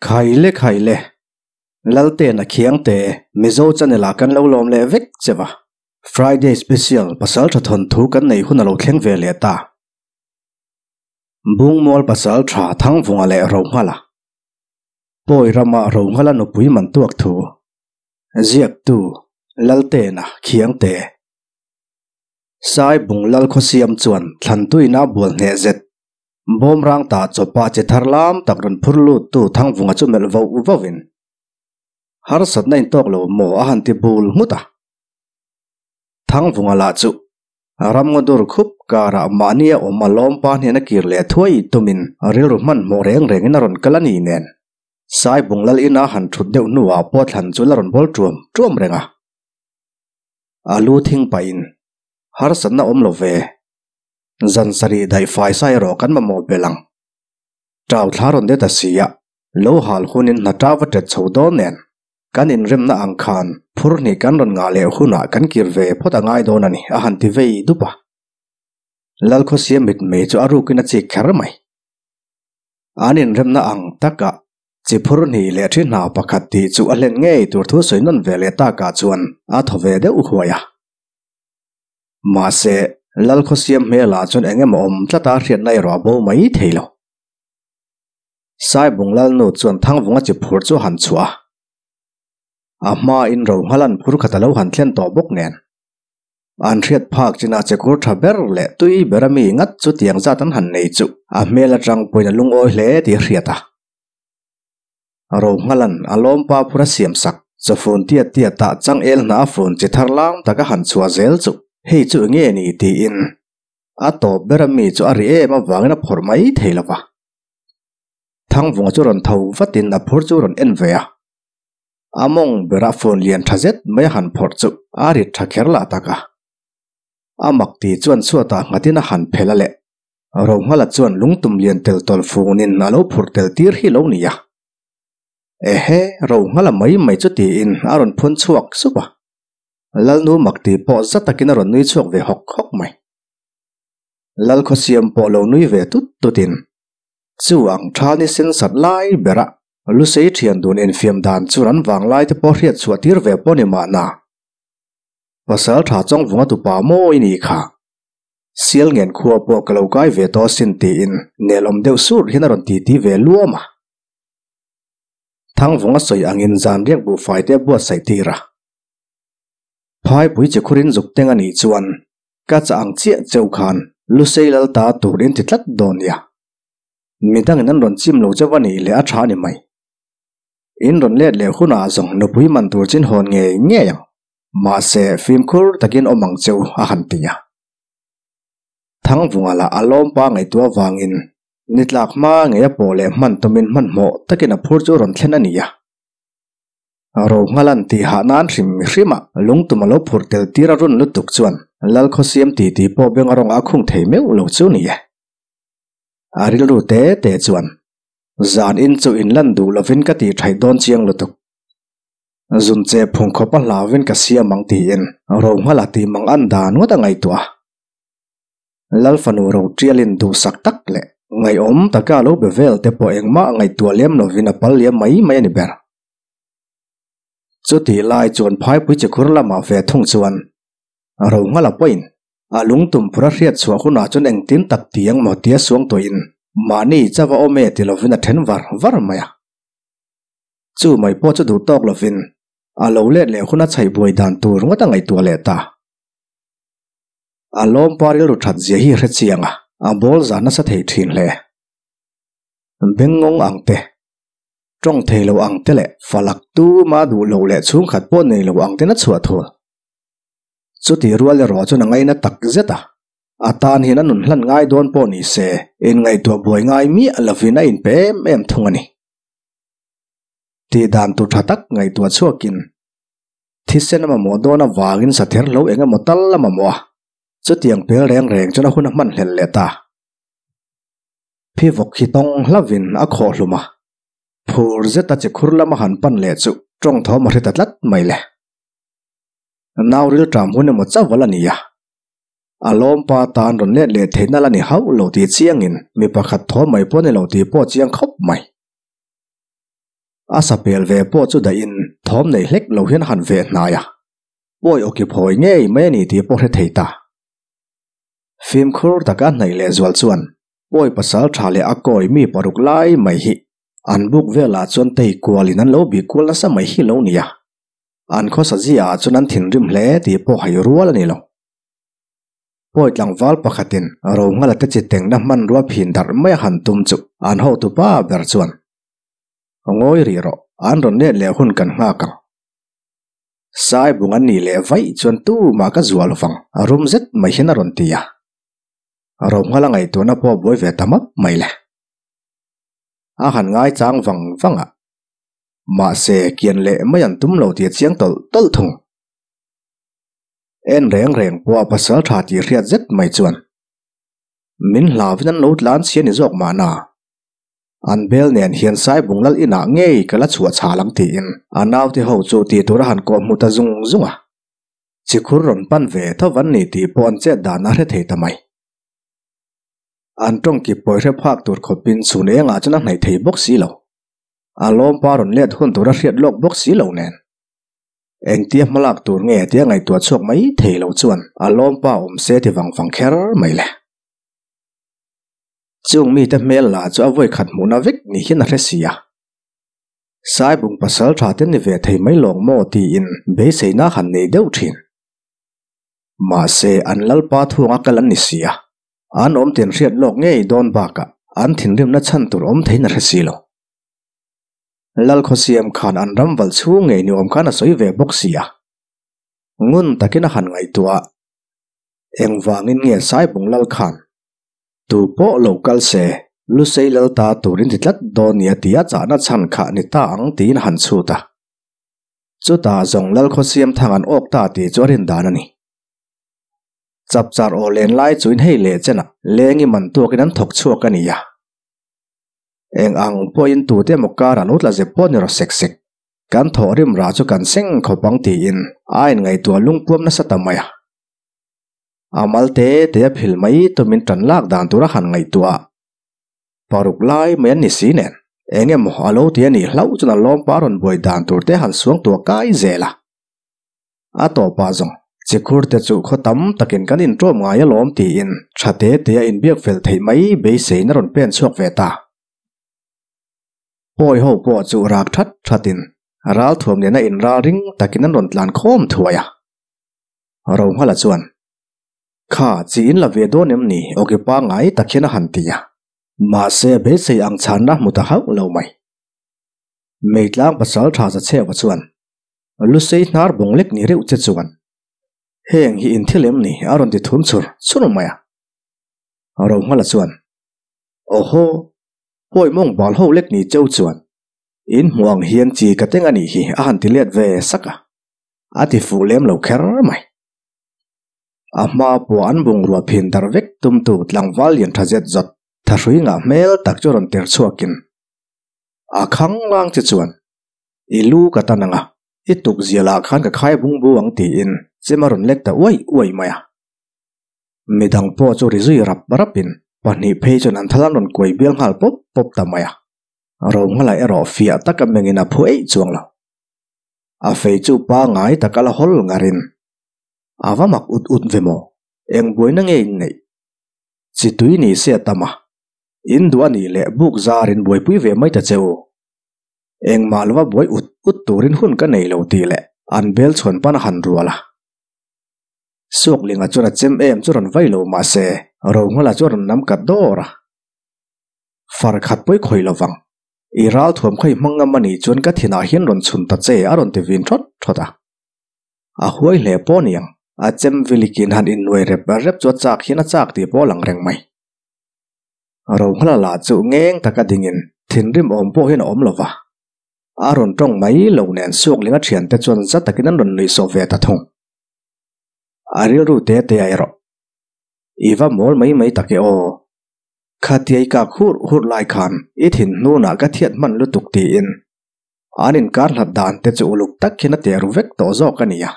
Khaile khaile. Lalten a khiangte Mizo channel ah kan lo lawm leh vek che va. Friday special Pasaltha thawnthu kan nei hun a lo thleng ve leh ta. Bungmual Pasaltha Thangvunga leh Rohngala. Pawi rama Rohngala nupui man tuak thu. Ziaktu Laltena Khiangte. Sai Bung Lal Khawsiam chuan thlantuina bual hneh zet. Bawmrang ta chawpa che thar lam tak rawn phur lut tu Thangvunga chu melh voh voh in harsatna in tawk lo maw a han ti bul nghut a. Thangvunga lah chu ramngaw dur khup karah mahni a awm a lawmpa hnena kir leh thuai tumin rilru hmanhmawh reng rengin a rawn kal a ni nen Saibung lal ina han thut deuh hnuah pawh thlan chu la rawn bawl tuam tuam reng a. A lu thing pahin harsatna awm lo ve. Zan sarih daih fai sa erawh kan mamawh belh ang. Tau thla rawn det a si a, lo hal hunin hna tau va tet chho dawn nen. Kan inremna ang khan phur hnih kan rawn ngah leh hunah kan kir ve phawt a ngai dawn a ni, a han ti vei dup a. Lalkhawsia mitmei chu a rukin a chik kher mai. An inremna ang takah chi phur hnih leh thi hna pakhat tih chu a hlen ngei tur thu sawi nawn ve leh takah chuan a thaw ve deuh huai a. Mahse, Lalkhawsiam hmelah chuan eng emaw awm tlata hriatna erawh a bo mai thei lo. Saibung Lalnu chuan Thangvunga chi phur chu a han chhuah a. A hmain Rohnghalan phur khat a lo han thlen tawh bawk nen. An hriat phak chinah chekur tha ber leh tui bera mi ngat chu tiang zat an han nei chu a hmel atang pawhin a lungawi hle tih a hriat a. Rohnghalan a lawmpa phur a siam sak. Chawfun tiat tiatah changel hna a fun chi thar lang tak a han chhuah zel chu hei chu enge ni tiin a tawp ber a mi chu a ri em avangin a phawrh mai thei lo va. Thangvunga chu rawn tho vatin a phur chu rawn en ve a. A mawng bera fun lian tha zet mai a han phawrh chu a rit tha kher lah tak a. A mak ti chuan chhuatah nghatin a han phelh a leh. Rohngala chuan lungtum lian tel tawl funin a lo phurh tel tir hi lo ni a. Ehe, Rohngala mai mai chu tiin a rawn phun chhuak sup a. Lalnu makti pawh za takin a rawn nui chhuak ve hawk hawk mai. Lalkhawsiam pawh lo nui ve tut tutin chu ang tha ni sen sat lai bera Lusei thian dun infiam dan chu ran vang lai te pawh hriat chhuah tir ve pawh ni mahna. Pasal tha chawngvunga tupa mawi ni kha. Sial ngen khua pawh ka lo kai ve tawh asin tiin nelawm deuh sur hian a rawn titi ve luam a. Thangvunga sawi angin zan riak buhfai te a buatsaih tir a. Phaipui che khurin zuk teng a nih chuan ka chah ang chiah cheu khan Lusei lal ta tur in ti tlat dawn nia. Midangin an rawn chim lo chauh a nih leh a tha a ni mai. In rawn let leh hunah zawng nupui man tur chin hawn ngei ngei ang. Mahse fimkhur takin awm ang cheu a han ti a. Thangvunga lah a lawmpa ngaihtuah avangin Ni tlak hma ngei a pawh leh hman tumin hmanhmawh takin a phur chu rawn thlen a ni a. Rohnghalan tih hah nan hrim hrim a lungtum a lo phurh tel tir a run lutuk chuan Lalkhawsiam titi pawh beng a rawng a khung thei meuh lo chu ni e. A rilru te te chuan zan in chu in lan duh lovin ka tih thaih dawn chiang lutuk. Zun che phung khawp a hlauvin ka siam ang tiin Rohnghala tih mang an dan ngawt a ngaihtuah a. Lal fanu Rotialin duhsak tak leh ngaihawm taka a lo be vel te pawh engmah ngaihtuah lem lovin a pal liam mai mai a ni ber. Chutih lai chuan phaipui chikhur lamah ve thung chuan Rohngala pawhin a lungtum phur a hriat chhuah hunah chuan engtin tak ti ang maw tia suang tawhin mahni chauh a awm e ti lovin a then var var mai a. Chu mai pawh chu duh tawk lovin a lo let leh huna chhaih buai dan tur ngawt a ngaihtuah leh ta. A lawmpa rilru that zia hi hre chiang a, a bawl zan nasa thei thin hle. Bengngawng ang te, tawng thei lo ang te leh falak tuma duh loh leh chhungkhat pawh nei lo ang ten a chhuah thul. Chuti rual erawh chuan a ngaina tak zet a, a tan hian a nun hlan ngai dawn pawh ni se, inngaihtuah buai ngai miah lovin a inpe em em thung a ni. Tih dan tur tha tak ngaihtuah chhuakin Thisen a mamawh dawn avangin sather hlo eng emaw tal a mamawh a, chutiang pel reng reng chuan a hun a hman hlel leh ta. Phivawk hi tawng hlavin a khawh hlum a, phur zeta chikhur lama han pan leh chu tawng thawm a hre ta tlat mai le. Nau rilṭam hun emaw chauh a la ni a, a lawmpa tan rawn let leh theihna la ni hauh lo tih chiangin mi pakhat thawm mai pawh a ni lo tih pawh a chiang khawp mai. A sapel ve pawh chu dahin thawm nei hlek lo hian a han veh hnai a, pawi awki phawi ngei mai a ni tih pawh hre thei ta. Fimkhur taka hnaih lehzual chuan pawi pasal tha leh a kawi mi paruk lai mai hi an buk velah chuan tei kualin an lo bih kual nasa mai hi lo nia. An khawsa ziaah chuan an thinrim hle tih pawh hai rual a ni lo. Pawi tlangval pakhatin Rohngala te chi tengna hmanrua phin darh mai a han tum chu an hotu pa ber chuan, Ngawi rih rawh, an rawn let leh hun kan nghak ang. Sai bung an nih leh vaih chuan tumah ka zual vang a rum zet mai hian a rawn ti a. Rohngala ngaihtuahna pawh a buai ve ta map mai le. A han ngaichang vang vang a. Mahse, kian leh mai an tum lo tih a chiang tawlh tawlh thung. En reng reng pawh a pasal tha tih hriat zet mai chuan min hlauvin an lo tlan chhi a ni zawk mahna. An bel nen hian Saibung lal inah ngei ka la chhuah chhal ang tiin a naute ho chu tih tur a han kawh hmu ta zung zung a. Chikhur rawn pan ve tho an ni tih pawh an chet dan a hre thei ta mai. An tawng kip pawi hre phak tur khawpin chhun engah chuan a hnaih thei bawk si lo. A lawmpa rawn let hun tur a hriat lawk bawk si lo nen. Engtia hmalak tur nge tia ngaihtuah chhuak mai thei lo chuan a lawmpa awm se ti vang vang kher mai le. Chung mite hmel lah chu a vawi khat hmuhna vek ni hian a hre si a. Saibung pasal tha te ni ve thei mai lawng maw tiin beiseina han nei deuh thin. Mahse an lalpa thuanga kal an ni si a, an awm tin hriat lawk ngei dawn bakah an thinrimna chhan tur awm theiin a hre si lo. Lalkhawsiam khan an ram valh chhung ngei ni awm khan a sawi ve bawk si a. Ngun takin a han ngaihtuah a, Engvangin nge Saibung lal khan tu pawh lo kal se, Lusei lal ta turin ti tlat dawn nia tia chahna chhan kha ni ta ang tiin a han chhut a. Chutah zawng Lalkhawsiam thang an awk ta tih chu a rin dan a ni. Chapchar aw len lai chuin hei leh chenah lengi man tuakin an thawk chhuak a ni a. Eng ang pawhin tute emaw kar a lo tla zep pawh ni rawh sek sek. Kan thawh rim rah chu kan seng khawp ang tiin a inngaihtuah lungpuam nasa ta mai a. A mal te te a phil mai tumin tan lak dan tur a han ngaihtuah a. Paruk lai mai an ni si nen eng emaw a lo ti a nih hlauh chuan a lawmpa rawn buai dan tur te han suang tuah kai zel a. A tawpah zawng, Chikhur te chu khaw tam takin kan inṭawm ngai alawm tiin tha te te a inbiak fel theih mai beiseina rawn pen chhuak ve ta. Pawi ho pawh chu rak that thatin ralthuam nena inral ring takin an rawn tlan khawm thuai a. Rohngala chuan, Kha, chi in la ve dawn em ni? Awki pangngai tak hian a han ti a. Mahse, beisei ang chhanna hmu ta hauh lo mai. Meitlang pasal tha za chheuva chuan, Lusei hnar bawng lek ni reuh che chuan heng hi in thil em ni a rawn ti thum chur chur mai a. Rohmala chuan Awhaw, pawi mawng bal ho lek ni cheu chuan in hmuh ang hian chi ka teng a nih hi a han ti let ve sak a, a ti fuh lem lo kher mai. A hma pawh an bungrua phin dar vek tumtu tlangval lian tha zet zawt thahrui ngah hmel tak chu rawn tir chhuakin a khang lang che chuan I lu ka tan ang a, i tuk zialah khan ka khai bung bu ang tiin chem a rawn lek ta uaih uaih mai a. Midang pawh chu ri zui rap rapin pahnih phei chuan an thal an rawn kuai bial nghal pawp pawp ta mai a. Rohngala erawh fiah taka mengin a phu eih chuang lo. A fei chu pangai taka la hawl ngarin a va mak ut ut ve maw? Eng buaina nge in neih? Chi tui ni se a tam a, in duh a nih leh buk zarin buaipui ve mai ta che u. Engmah lova buai ut ut turin hun ka nei lo tih leh an bel chhuan pan a han rual a. Suaklinga chuan a chem em chu rawn vai lo mah se Rohngala chu a rawn nam kat dawr a. Far khat pawi khawi lo vang. I ral thuam kha i hmang ngam a nih chuan ka thinah hian rawn chhun ta che a rawn ti vin thawt thawt a. A huai hle pawh niang a chem vilikin han innuai rep rep chu a chak hian a chak tih pawh a lang reng mai. Rohngala lah chu ngeng taka dingin thinrim awm pawh hian a awm lo va. A rawn tawng mai lo nen Suaklinga thiante chuan za takin an rawn nuihsawh ve ta thung. A rilru te te a erawh. I va mawl mai mai tak e aw. Khatia i kak hurh hurh lai khan i thin hnunah ka thiat hman lutuk tiin an inkar hlat dan te chu uluk tak hian a te ru vek tawh zawk a nia.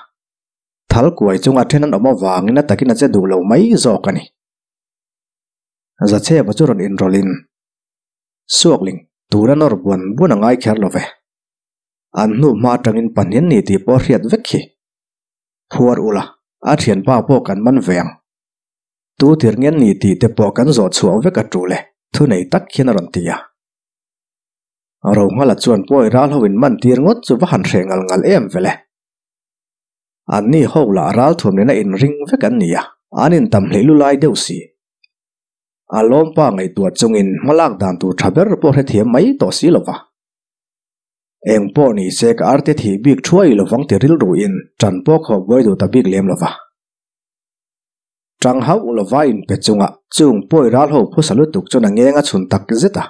Thal kuai chunga then an awm avangin a takin a che duh lo mai zawk a ni. Zacheva chu rawn inrawlhin, Suakling, tuna nawr buan buan a ngai kher lo ve. An hnu hma atangin pahnian ni tih pawh a hriat vek khi. Phuar ula, a thianpa pawh kan man ve ang. Tu tir ngen ni tih te pawh kan zawh chhuah vek a tul e, thunei tak hian a rawn ti a. Rohngala chuan pawi ral ho in man tir ngawt chu va han hreh ngal ngal em vele. An ni ho lah ral thuam nena inring vek an ni a, an intam hleih lu lai deuh si. A lawmpa ngaihtuah chungin hmalak dan tur tha ber pawh hrethiam mai tawh si lo va. Eng pawh ni se ka arte thih bik thuai lovang ti rilru in tan pawh khaw buai duh ta bik lem lo va. Tang hauh lova inpe chunga chung pawi ral ho phusa lutuk chuan a ngeng a chhun tak zet a.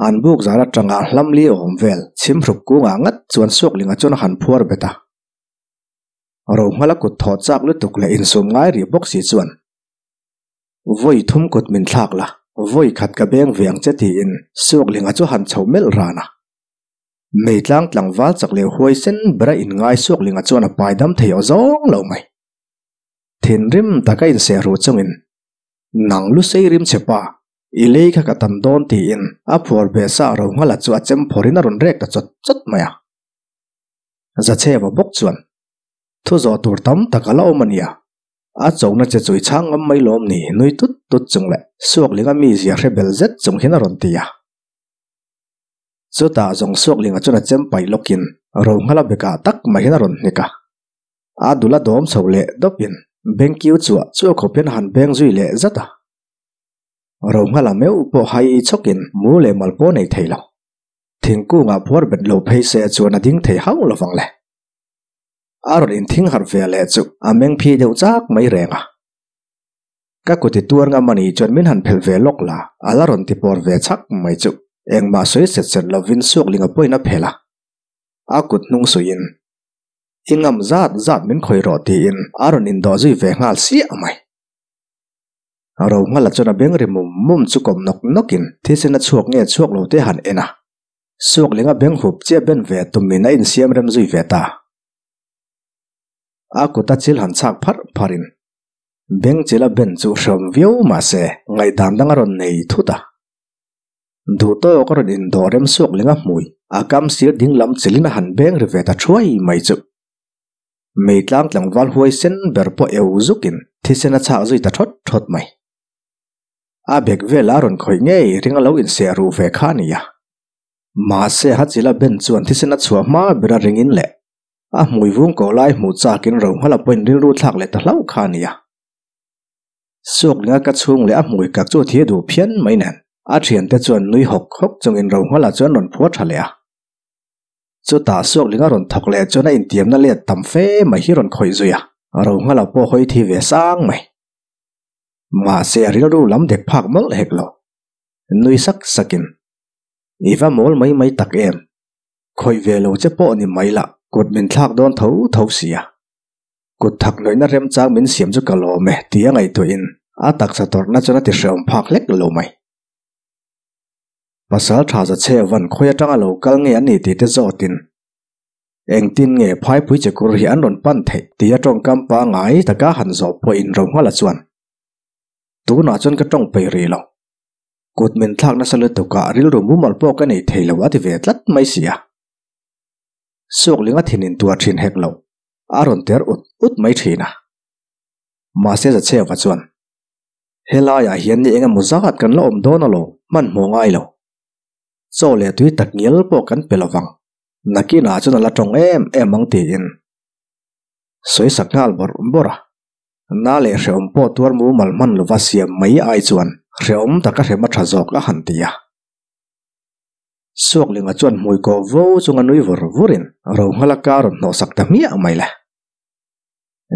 An buk zar atanga hlam li awm vel chhimhrup kungah ngat chuan Suaklinga chuan a han phuar bet a. Rohmala kut thaw chak lutuk leh insum ngai rih bawk si chuan Vawi thum kut min thlak la, vawi khat ka beng ve ang che tiin Suaklinga chu han chho melh ran a. Meitlang tlangval chak leh huai sen bera inngai Suaklinga chuan a pai dam thei aw zawng lo mai. Thinrim taka inseh ruh chungin, Nang lu sei rim che pa, i lei kha ka tam dawn tiin a phuar ve sa ro nghala chu a chem phawrhin a rawn rek ta chawt chawt mai a. Zachheva bawk chuan, Thu zawh tur tam tak a la awm a nia, a chona che chu i chhang ngam mai lawm ni nui tut tut chung leh Suaklinga mizia hre bel zet chung hian a rawn ti a. Chutah zawng Suaklinga chuan a chem paih lawkin ro nghala bekah tak mai hian a rawn hnek a. A dul a dawm chho leh dawpin bengkiu chuah chu a khawp hian a han beng zui leh zat a. Rohngala meuh pawh hai chhawkin mu leh mal pawh nei thei lo. Thingkungah phuar bet lo phei se chuan a ding thei hauh lovang le. A rawn inthing harh ve leh chu a meng phi deuh chak mai reng a. Ka kut i tuar ngam a nih chuan min han phelh ve lawk la, a la rawn ti pawr ve chak mai chu engmah sawi set set lovin Suaklinga pawhin a phelh a. A kut hnung suihin I ngam zat zat min khawih rawh tiin a rawn indawh zui ve nghal siah mai. Rohngala chuan a beng ri mum mum chu kawm nawk nawkin thisen a chhuak nge chhuak lo te han en a. Suaklinga beng hup chiah ben ve tumin a insiam rem zui ve ta. A kut a chil han chhak pharh pharhin beng chil a ben chu hreawm viau mahse ngaihdan dang a rawn nei thut a. Duh tawk a rawn indawh rem Suaklinga hmui a kam sir ding lam chilin a han beng ri ve ta thuai mai chu. Meitlang tlangval huai sen ber pawh eu zukin thisen a chhak zui ta thawt thawt mai. A bek vela a rawn khawih ngei ring a lo inseh ruh ve kha a ni a. Mahse Hachila Ben chuan thisen a chhuah hma bera ringin leh a hmui vung ko lai hmuh chakin Rohnghala pawhin rilru thlak leh ta hlauh kha a ni a. Suaklinga ka chhung leh a hmui kak chu a thi duh phian mai nen a thiante chuan nui hawk hawk chungin Rohnghala chuan rawn phuar tha leh a. Chutah Suakling a rawn thawk leh chuan a intiamna let tam fe mai hi rawn khawih zui a, Rohngala pawh hawi thi ve sang mai. Mahse a rilru lam dek phak mawlh hek lo. Nui sak sakin, I va mawl mai mai tak em? Khawih ve lo che pawh ni mai lah, kut min thlak dawn tho tho sia. Kut thak nawihna remchang min siam chu ka lawm e ti a ngaihtuahin a taksa tawrhna chuan a ti hrehawm phak hlek lo mai. Pasal tha za che van khawi atanga lo kal nge an ni tih te zawtin engtin nge phaipui che kur hi an rawn pan theih tih a tawngkam pangngai taka han zawh pawhin Rohngala chuan tunah chuan ka tawng peih rih lo. Kut min thlak nasa lutukah rilru mumal pawh ka nei thei lo a ti ve tlat mai si a. Suaklinga thin intuar thin hek lo a rawn ter ut ut mai thin a. Mahse Zacheva chuan Helaiah hian ni engemaw zat kan la awm dawn alawm, hmanhmawh ngai lo. Chaw leh tui tak ngial pawh kan pe lovang, nakinah chuan a la tawng em em ang tiin sawi sak nghal bawrh bawrh a. Na leh hrehawm pawh tuar mumal hman lova siam mai ai chuan hrehawm taka hrem a tha zawk a han ti a. Suaklinga chuan hmui kawh vo chunga nui vur vurin Rohngala ka rawn hnawhsak ta hmiah mai le.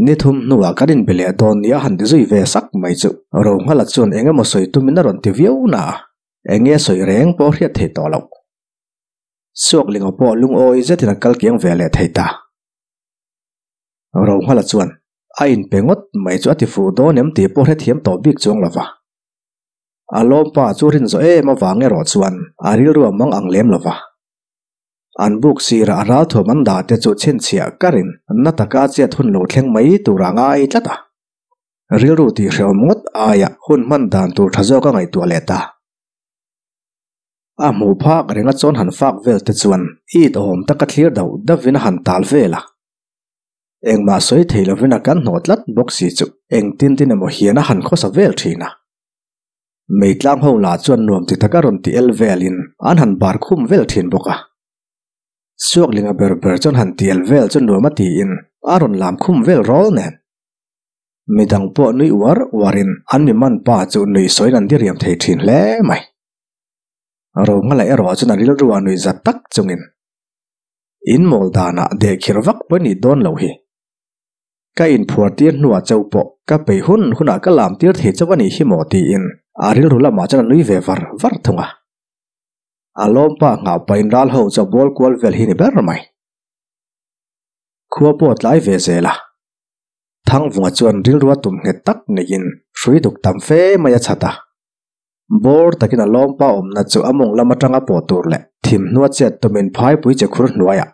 Ni thum hnuah kan inbe leh dawn nia han ti zui ve sak mai chu Rohngala chuan eng emaw sawi tumin a rawn ti viau na a, eng nge sawi reng pawh hriat thei tawh loh. Suaklinga pawh lungawi zetin a kal kiang ve leh thei ta. Rohngala chuan a inpe ngawt mai chu a ti fuh dawn em tih pawh hrethiam tawh bik chuang lo va. A lawmpa chu rin zawh em avang erawh chuan a rilru a mang ang lem lo va. An buk sirah a ralthuam an dah te chu chhinchhiah karin na taka chet hun lo thleng mai tur a ngai tlat a. Rilru tih hrehawm ngawt aia hun hman dan tur tha zawk a ngaihtuah leh ta. A hmuh phak renga chawn han fak vel te chuan it awm taka thlir dauh dauhin a han tal vel a. Engmah sawi thei lovin a kan hnawh tlat bawk si chu engtin tin emaw hian a han khawsa vel thin a. Meitlang ho lah chuan nuam ti taka rawn ti el velin an han bar khum vel thin bawk a. Suaklinga ber ber chuan han ti el vel chu nuam a tiin a rawn lam khum vel rawl nen. Midang pawh nui uar uarin an mi man pa chu nui sawiin an diriam thei thin hle mai. Ronghla erawh chuan a rilru a nui zat tak chungin In mawl danah dehkhir vak pawh i nih dawn loh hi. Ka inphuar tir hnuah chauh pawh ka peih hun hunah ka lam tir thei chauh a nih hi maw tiin a rilru lamah chuan a nui ve var var thung a. A lawmpa nghah pahin ral ho chu a bawl kual vel hi ni ber mai. Khua pawh a tlai ve zel a. Thangvunga chuan rilru a tum nghet tak neiin hrui duk tam fe mai a chhat a. Bawr takin a lawmpa awmna chu a mawng lam atanga pawh tur leh thim hnua chet tumin phaipui che khur hnuaiah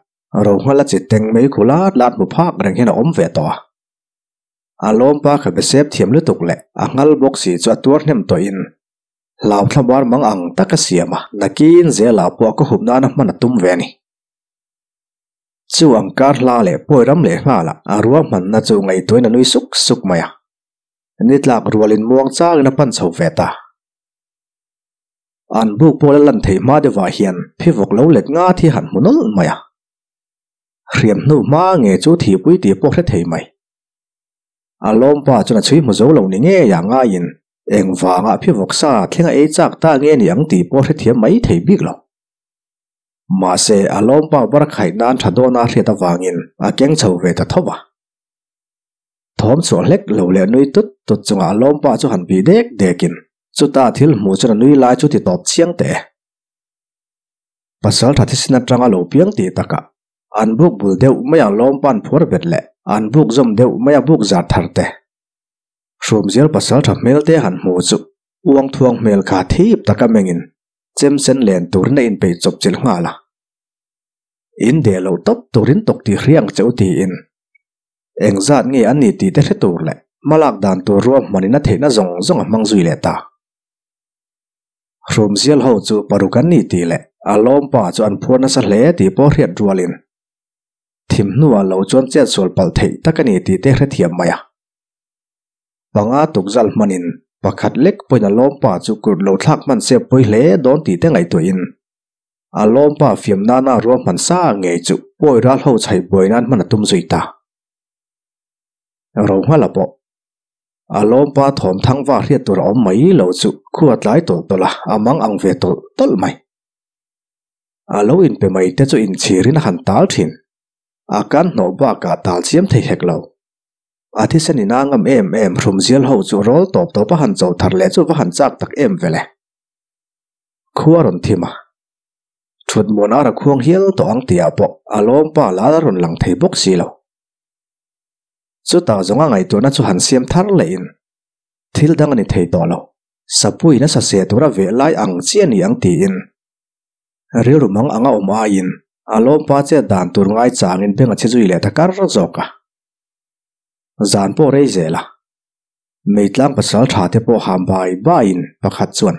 ro nghal a chi teng mai khu lat lat hmu phak reng hian a awm ve tawh a. A lawmpa kha besep thiam lutuk leh a nghal bawk si chu a tuar hnem tawhin hlau thlabar mang ang tak a siam a, nakin zelah pawh ka hup nana hman a tum ve a ni. Chu ang kar hla leh pawi ram leh nghala a ruahmanna chu ngaihtuahin a nui suk suk mai a. Ni tlak rualin muang changin a pan chho ve ta. An buk pawh la lan theih hma deuhah hian phivawk lo let nga thi han hmu nawlh mai a. Hriam hnu hma nge chu thihpui tih pawh hre thei mai. A lawmpa chuan a chhui hmu zo lo ni ngei ah ngaiin engvangah phivawk sa thleng a ei chak ta nge ni ang tih pawh hrethiam mai thei bik lo. Mahse, a lawmpa bar khaih nan tha dawna hriat avangin a keng chho ve ta tho va. Thawm chhuah hlek lo leh nui tut tut chungah a lawmpa chu han bih dek dekin chuta thil hmuh chuan a nui lai chu ti tawp chiang teh e. Pasal tha thisen atanga lo piang tih takah an buk bul deuh mai a lawmpa an phuar bet leh an buk zawm deuh mai a buk zar thar te. Hrumzial pasal tha hmel te han hmu chu uang thuang hmel kha thip taka mengin chem sen len turin a inpeih chawp chilh nghal a. In deh loh tawp turin tawk tih hriang che u tiin Engzat nge an ni tih te hre tur leh hmalak dan tur ruahmanin a theihna zawng zawng a hmang zui leh ta. Hrumzial ho chu paruk an ni tih leh a lawmpa chu an phuar nasa hle tih pawh hriat rualin thim hnuah lo chuan chetsual palh theih tak a ni tih te hrethiam mai a. Panga tukzal hmanin pakhat lek pawhin a lawmpa chu kut lo thlak hman se pawi hle dawn tih te ngaihtuahin A lawmpa fiam nana ruahman sa ngei chu pawi ral ho chhaih buai nan hman a tum zui ta. Rohngala pawh a lawmpa thawm thangva hriat tur a awm mai lo chu khu a tlai tawlh tawlh a, a mang ang ve tawlh tawlh mai. A lo inpe mai te chu inchhirin a han tal thin. A kan hnawh bakah tal chiam thei hek lo. A thisen in a ngam em em hrumzial ho chu rawl tawp tawp a han cho thar leh chu va han chak tak em vele. Khua rawn thim a, thut muan ara khuang hial tawh ang tihah pawh a lawmpa la a rawn lang thei bawk si lo. Chutah zawnga ngaihtuahna chu han siam thar lehin thil dang a ni thei tawh lo, Sapuiin a sase tura veh lai ang chi a ni ang tiin rilru mang anga awm aiin a lawmpa chet dan tur ngaichangin beng a chhe zui leh ta kar zawk a. Zan pawh rei zel a, Meitlang pasal tha te pawh ham bai baiin pakhat chuan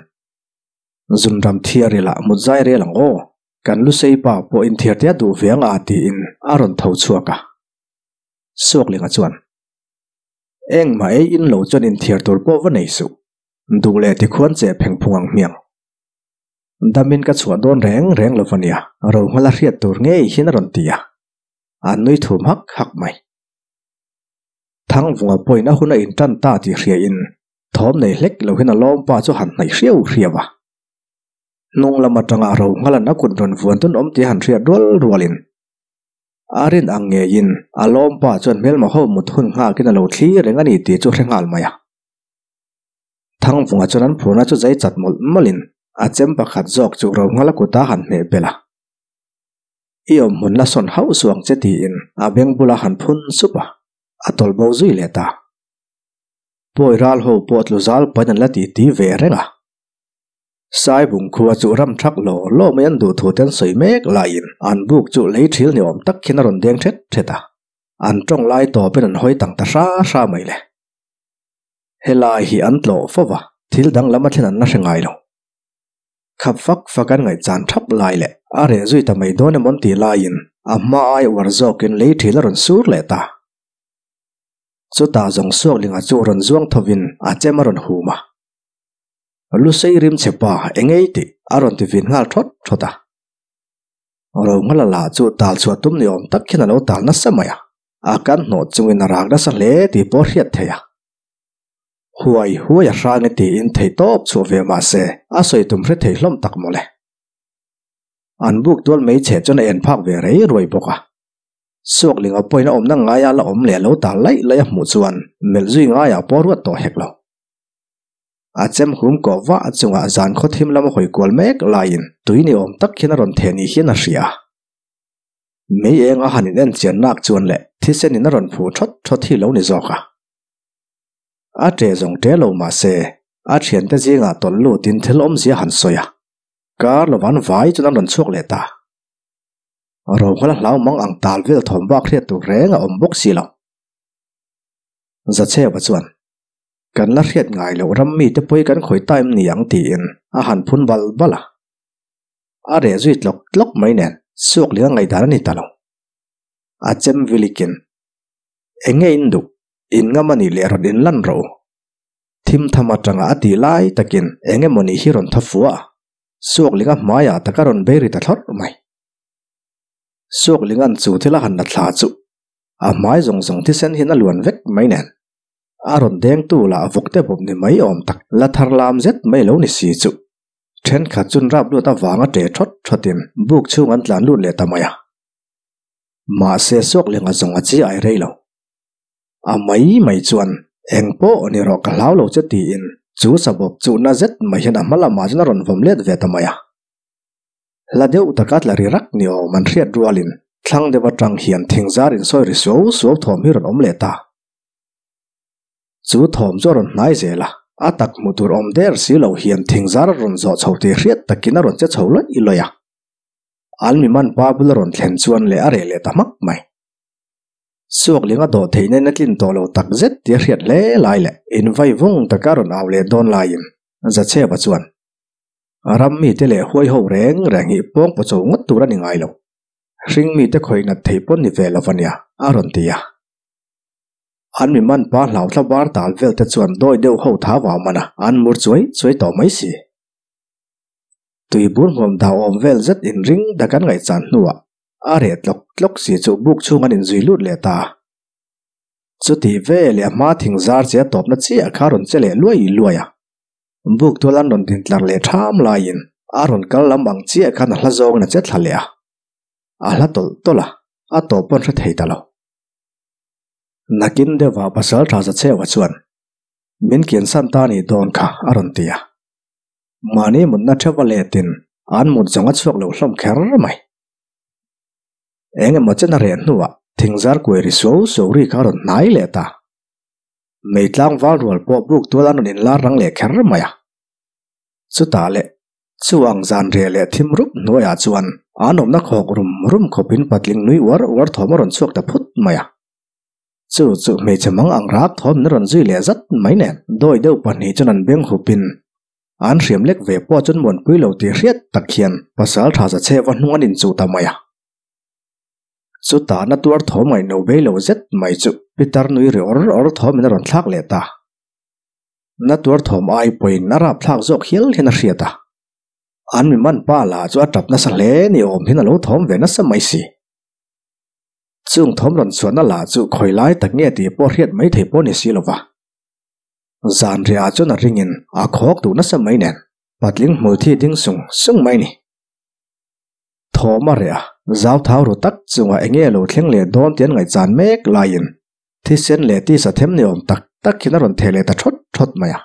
Zunram thiaril ah mut zai rel ang aw, kan Lusei pa pawh inthiar te a duh ve anga tiin a rawn tho chhuak a. Suaklinga chuan Engmah ei in lo chuan inthiar tur pawh va nei suh, duh leh tikhuan che pheng phung ang hmiang. Damin ka chhuah dawn reng reng lo va nia, Rohmala hriat tur ngei hian a rawn ti a, an nui thum hak hak mai. Thangvunga pawhin a hun a intan ta tih hriain thawm nei hlek lo hian a lawmpa chu han hnaih hriau hriau a. Hnung lam atanga ro nghalan a kut rawn vuan tun awm tih a han hriat rual rualin a rin ang ngeiin a lawmpa chuan hmelma ho mut hun nghakin a lo thlir reng a ni tih chu hre nghal mai a. Thangvunga chuan an phurna chu zai chat mawlh mawlhin a chem pakhat zawk chu ro nghala kuta han hmeh belh a. I awm hmun la sawn hauh suh ang che tiin a beng bula han phun sup a, a tawlh bo zui leh ta. Pawi ral ho pawh tlu zal pain an la ti ti ve reng a. Saibung khua chu ram thak law law mai an duh thu te an sawi mek laiin an buk chu lei thil ni awm tak khian a rawn deng thet thet a, an tawng lai tawpin an hawi tang ta hra hra mai le. Helai hi an tlawh fo va, thil danglam a thlen an la hre ngai lo. Khap fak fak an ngaihchan thap lai leh a reh zui ta mai dawn emawn tih laiin a hma ai uar zawkin lei thil a rawn sur leh ta. Chutah zawng Suaklinga chu rawn zuang thovin a chem a rawn hum a. Lusei rim chhe pa eng ei tih a rawn ti vin nghal thawt thawt a. Rohmala lah chu tal chhuah tum ni awm tak hian a lo tal nasa mai a, a kan hnawh chungin a rak nasa hle tih pawh a hriat theih a. Huai huai a hrang e tiin thei tawp chhuah ve mah se a sawi tum hre thei hlawm tak mawle. An buk tual mai chhe chuan a en phak ve rei ruai bawk a. Suaklinga pawhin a awmna ngaia la awm leh a lo tal laih laih a hmuh chuan melh zui ngaiah pawh a ruat tawh hek lo. A chem hum kawh vah chungah zan khaw thim lama hawi kual mek laiin tui ni awm tak hian a rawn theh ni hian a hria. Mei eng a han in en chian nak chuan leh thisen in a rawn phu thawt thawt hi lo ni zawk a. A ṭe zawng ṭe lo mah se a ṭhiante zingah tawlh lutin thil awmzia han sawi a, kar lovan vai chuan an rawn chhuak leh ta. Rohmala hlau mang ang tal vel thawm bak hriat tur reng a awm bawk si lo. Zacheva chuan, Kan la hriat ngai loh ram mite pawi kan khawi ta em ni ang tiin a han phun bal bal a. A reh zui tlawk tlawk mai nen Suakling a ngaihdan a ni ta lo. A chem vilikin, Eng nge in duh? In ngam a nih leh rawn in lan rawh u. Thim tham atanga a tih lai takin eng emaw ni hi rawn tha fuah a, Suaklinga hmaiah tak a rawn bei ri ta thlawrh mai. Suaklinga'n chu thil a han la thla chu a hmai zawng zawng thisen hian a luan vek mai nen. A rawn dengtu lah vawkte bawp ni mai awm tak la thar lam zet mai lo ni si chu. Thenkhat chun rap lut avanga ṭe thawt thawtin buk chhung an tlan lut leh ta mai a. Mahse Suaklinga zawng a chi ai rei lo. A mai mai chuan eng pawh ni rawh ka hlau lo che tiin chu sabawp chu na zet mai hian a hma lamah chuan a rawn vawm let ve ta mai a. Hla deuh taka tla ri rak ni awm an hriat rualin thlang deuh atang hian thingzar insawi ri suau suau thawm hi rawn awm leh ta. Chu thawm chu a rawn hnai zel a, a tak hmuh tur awm der si lo hian thingzar a rawn zawh chho tih hriat takin a rawn che chho lawih lawih a. An mi man pa bul a rawn thlen chuan leh a reh leh ta hmak mai. Suakling a dawh theihna in a tlin tawh lo tak zet tih a hriat hle lai leh invai vung taka a rawn au leh dawn laiin Zacheva chuan Ram mite leh huai ho reng reng hi pawng paw cho ngawt tur a ni ngai lo. Hring mite khawih nat theih pawn ni ve lo a nia, a rawn ti a. An mi man pa hlau thla var tal vel te chuan dawi deuh ho tha vau man a, an mur chuai chuai tawh mai si. Tui bur hmuam dau awm vel zet in ring dak an ngaihchan hnuah a reh tlawk tlawk si chu buk chhung an inzui lut leh ta. Chuti ve leh a hma thing zar che a tawpna chiah kha a rawn che leh luai luai a. Buk tual an rawn din tlar leh ṭham laiin a rawn kal lam ang chiah khan a hla zawngin a che thla leh a. A hla tawlh tawlh a, a tawp pawn hre thei ta lo. Nakin deuhah pasal ṭha za cheuha chuan min kiansan ta nih dawn kha a rawn ti a. Mahni mutna ṭheuha letin an mut zawng a chhuak lo hlawm kher mai. Eng emaw chen a reh hnuah thingzar kuai ri suau suau ri kha a rawn hnai leh ta. Mei tlangval rual pawh buk tual an rawn inlar rang leh kher mai a. Chutah leh chu ang zan reh leh thim rup hnuaiah chuan an awmna khawk rum rum khawpin patling nui uar uar thawm a rawn chhuak ta phut mai a. Chu chu hmeichhe mang ang rak thawm in a rawn zui leh zat mai nen dawi deuh pahnih chuan an beng hupin an hriam lek ve pawh chuan muanpui lo tih hriat tak hian pasal tha za chheva hnung an inchuh ta mai a. Chutah na tuar thawm ngaihno bei lo zet mai chu Pitar nui ri awr awr thawm in a rawn thlak leh ta. Na tuar thawm ai pawhin a rap thlak zawk hial hian a hriat a. An mi man pa lah chu a tap nasa hle ni awm hian a lo thawm ve nasa mai si. Chung thawm rawn chhuahna lah chu khawi lai tak nge tih pawh hriat mai thei pawh ni si lo va. Zan riah chuan a ringin a khawk duh nasa mai nen patling hmulthi ding sung sung mai ni. Thawm a reh a, zau thau ru tak chungah eng nge lo thleng leh dawn tih an ngaihchan mek laiin thisen leh tisa them ni awm tak tak hian a rawn theh leh ta thawt thawt mai a.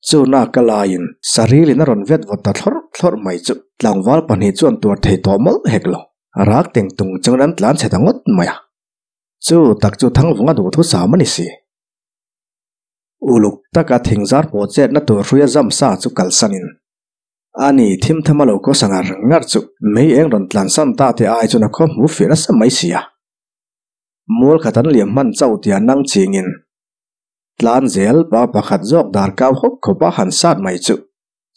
Chuna ka laiin sarilin a rawn vet vawt ta thlawrh thlawrh mai chu tlangval pahnih chuan tuar thei tawh mawlh hek lo, rak teng tung chungin an tlan chhe ta ngawt mai a. Chu tak chu Thangvunga duhthu sam a ni si. Uluk taka thingzar pawh chetna tur hruia zam sa chu kalsanin Ani, thim tham a lo kawsa ngar ngar chu mei eng rawn tlan san ta te ai chuan a khaw hmu fir nasa mai si a. Mual khat an liam hman chauh tia nang chingin tlan zel pa pakhat zawk dar kau hawp khawp a han sat mai chu.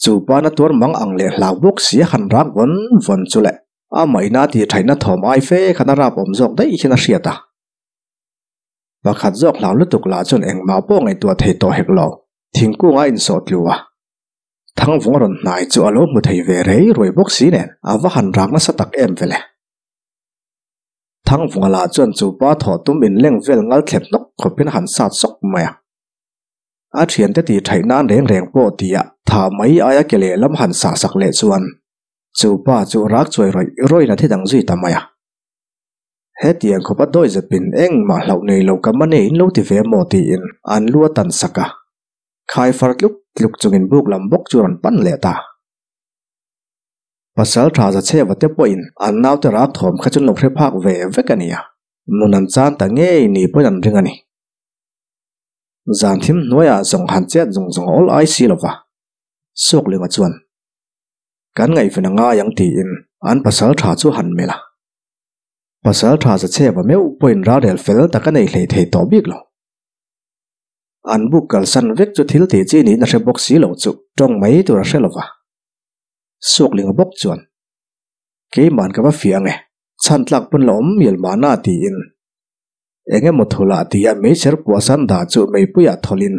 Chu pa na tuar mang ang leh hlau bawk si a han rak vawn vawn chu le amah ina tih thaihna thawm ai fe khan a rap awm zawk daih hian a hriat a. Pakhat zawk hlau lutuk lah chuan engmah pawh ngaihtuah thei tawh hek lo, thingkung a insawh tlu a. Thangvung a rawn hnai chu a lo hmu thei ve rei ruai bawk si nen a va han rak nasa tak em vele. Thangvunga lah chuan chu pa thawh tum inleng vel ngal thlep hnawk khawpin a han sat sawk mai a. A thiante tih thaih nan reng reng pawh tia tha mai aia ke lehlam han sah sak leh chuan chu pa chu rak chuai rawih rawih in a thi dang zui ta mai a. Hetiang khawpa dawi zepin engmah hlauh nei lo ka mane in lo ti ve maw tiin an lu a tan sak a. Khai far tluk tluk chungin buk lam bawk chu rawn pan leh ta. Pasal tha za chheva te pawhin an naute rak thawm kha chu an lo hre phak ve vek a nia. Nun an chan ta ngei ni pawhin an ring a ni. Zan thim hnuaiah zawng han chet zawng zawng a awl ai si lo va. Suaklinga chuan, Kan ngaihven a ngai ang tiin an pasal tha chu han melh a. Pasal tha za chheva meuh pawhin ralrel fel tak a nei hlei thei tawh bik lo. An buk kalsan vek chu thil tih chi niin a hre bawk si lo chu tawng mai tur a hre lo va. Suaklinga bawk chuan, Keiman ka va fiah ang e, chhan tlak pawn la awm mial mahna tiin eng emaw thulah tia meichher puahsan dah chu meipuiah thawlhin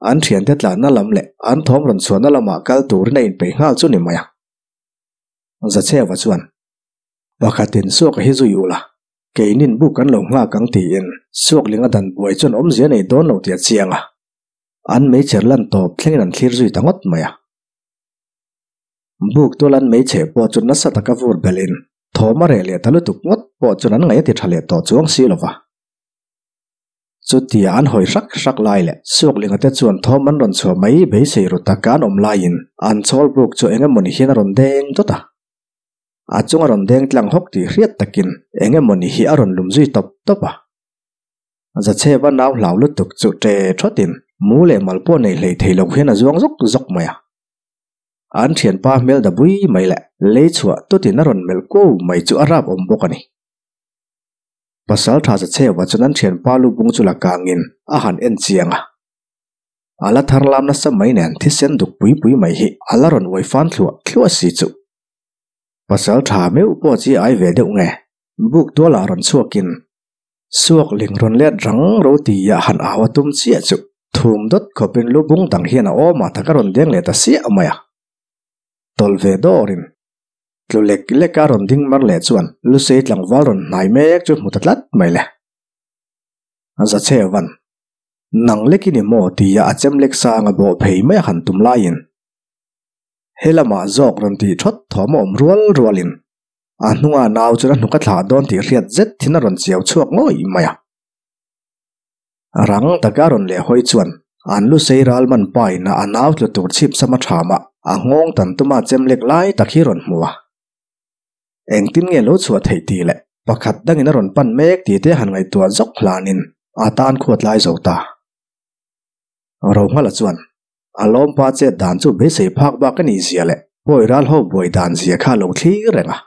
an thiante tlanna lam leh an thawm rawn chhuahna lamah kal turin a inpeih nghal chu ni mai a. Zachheva chuan, Pakhatin suaka hi zui ula, keinin buk kan lo nghak ang tiin Suaklinga dan buai chuan awmzia nei dawn lo tih a chiang a. An meichher lan tawp thlengin an thlir zui ta ngawt mai a. Buk tual an meichhe pawh chu nasa taka vur belhin thawm a reh leh ta lutuk ngawt pawh chuan an ngaih a ti tha leh tawh chuang si lo va. Chutia an hawi hrak hrak lai leh Suaklinga te chuan thawm an rawn chhuah mai beisei ru taka an awm laiin an chhawl buk chu eng emawni hian a rawn deng dawt a. A chung a rawn deng tlang hawk tih hriat takin eng emawni hi a rawn lum zui tawp tawp a. Zachheva nau hlau lutuk chu ṭe ṭhawtin mu leh mal pawh nei hlei thei lo hian a zuang zawk zawk mai a. An thianpa hmel da bui mai leh lei chhuah tutin a rawn melh ko mai chu a rap awm bawk a ni. Pasal tha Zachheva chuan an thianpa lu bung chu la kangin a han en chiang a. A la thar lam nasa mai nen thisen duk pui pui mai hi a la rawn uai fan thluah thluah si chu. Pasal tha meuh pawh chi ai ve deuh nge? Buk tualah rawn chhuakin Suak ling rawn let rang ro ti a han au a tum chiah chu thum dawt khawpin lu bung dang hian a awm a tak a rawn deng leh ta siah mai a. Tawlh ve dawrin tlu lek lek a rawn ding mar leh chuan Lusei tlangval rawn hnai mek chu hmu ta tlat mai le. Zachhe van, nang lek i ni maw ti a a chem lek sang a bawh phei mai a han tum laiin helamah zawk rawn tih thawt thawm a awm rual rualin A hnunga nau chuan a hnuk a thlah dawn tih hriat zet thin a rawn chiau chhuak ngawih mai a. Rang taka rawn leh hawi chuan an lu sei ral man pa in a nau tlu tur chhip sam a tham a, a nghawng tan tuma chem lek lai tak hi rawn hmu a. Engtin nge lo chhuah theih tih leh pakhat dangin a rawn pan mek tih te han ngaihtuah zawk hlanin a tan khuat lai zo ta. Rohmala chuan A lawmpa chet dan chu beisei phak bak a nih zia leh pawi ral ho buai dan zia kha a lo thlir reng a.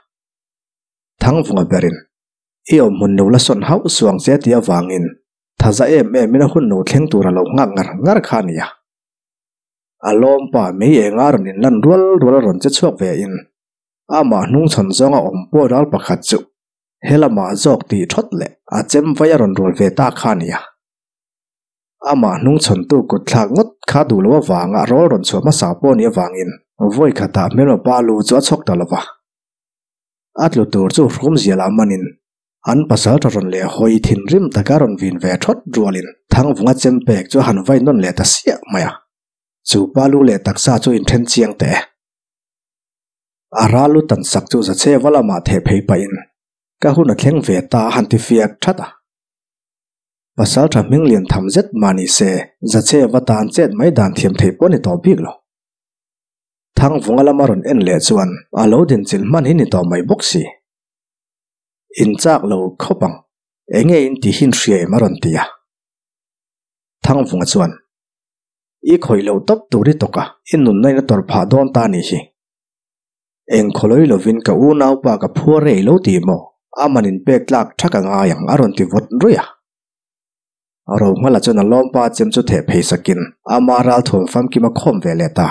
Thangvunga berin, I awm hmun lo la sawn hauh suang che tih avangin thaza em em in a hun lo thleng tur a lo nghak ngar ngar kha a ni a. A lawmpa mei enga rawn inlan rual rual a rawn che chhuak ve in amah hnungchhawn zawnga awm pawi ral pakhat chu helamah zawk tih thawt leh a chem vai a rawn rual ve ta kha a ni a. Amah hnungchhawntu kut thlak ngawt kha duh loh avanga rawl rawn chhuah hmasa pawh a nih avangin vawi khatah hmelma pa lu chu a chhawk ta lo va. A tlu tur chu hrumzia lah manin an pasal tha rawn leh hawi thinrim taka rawn vin ve thawt rualin Thangvunga chem pek chu a han vai nawn leh ta siah mai a. Chu pa lu leh taksa chu inthen chiang teh e. A ral lu tan sak chu Zacheva lamah theh phei pahin ka hun a thleng ve ta a han ti fiak that a. Pasal tha hming lian tham zet mah ni se, Zacheva tan chet mai dan thiam theih pawh a ni tawh bik lo. Thangvunga lama rawn en leh chuan a lo dinchilh hman hi ni tawh mai bawk si. In chak lo khawp ang, enge in ti hin hria em a rawn ti a. Thangvunga chuan, I khawih loh tawp tur i tawk a, i nunna in a tawrh phah dawn ta ni hi. Eng khawlawi lovin ka unaupa ka phuar rei lo ti maw? A man in pek tlak thak a ngai ang a rawn ti vawt ruih a. Rohmala chuan a lawmpa chem chu theh phei sakin ama ralthuam famkim a khawm ve leh ta.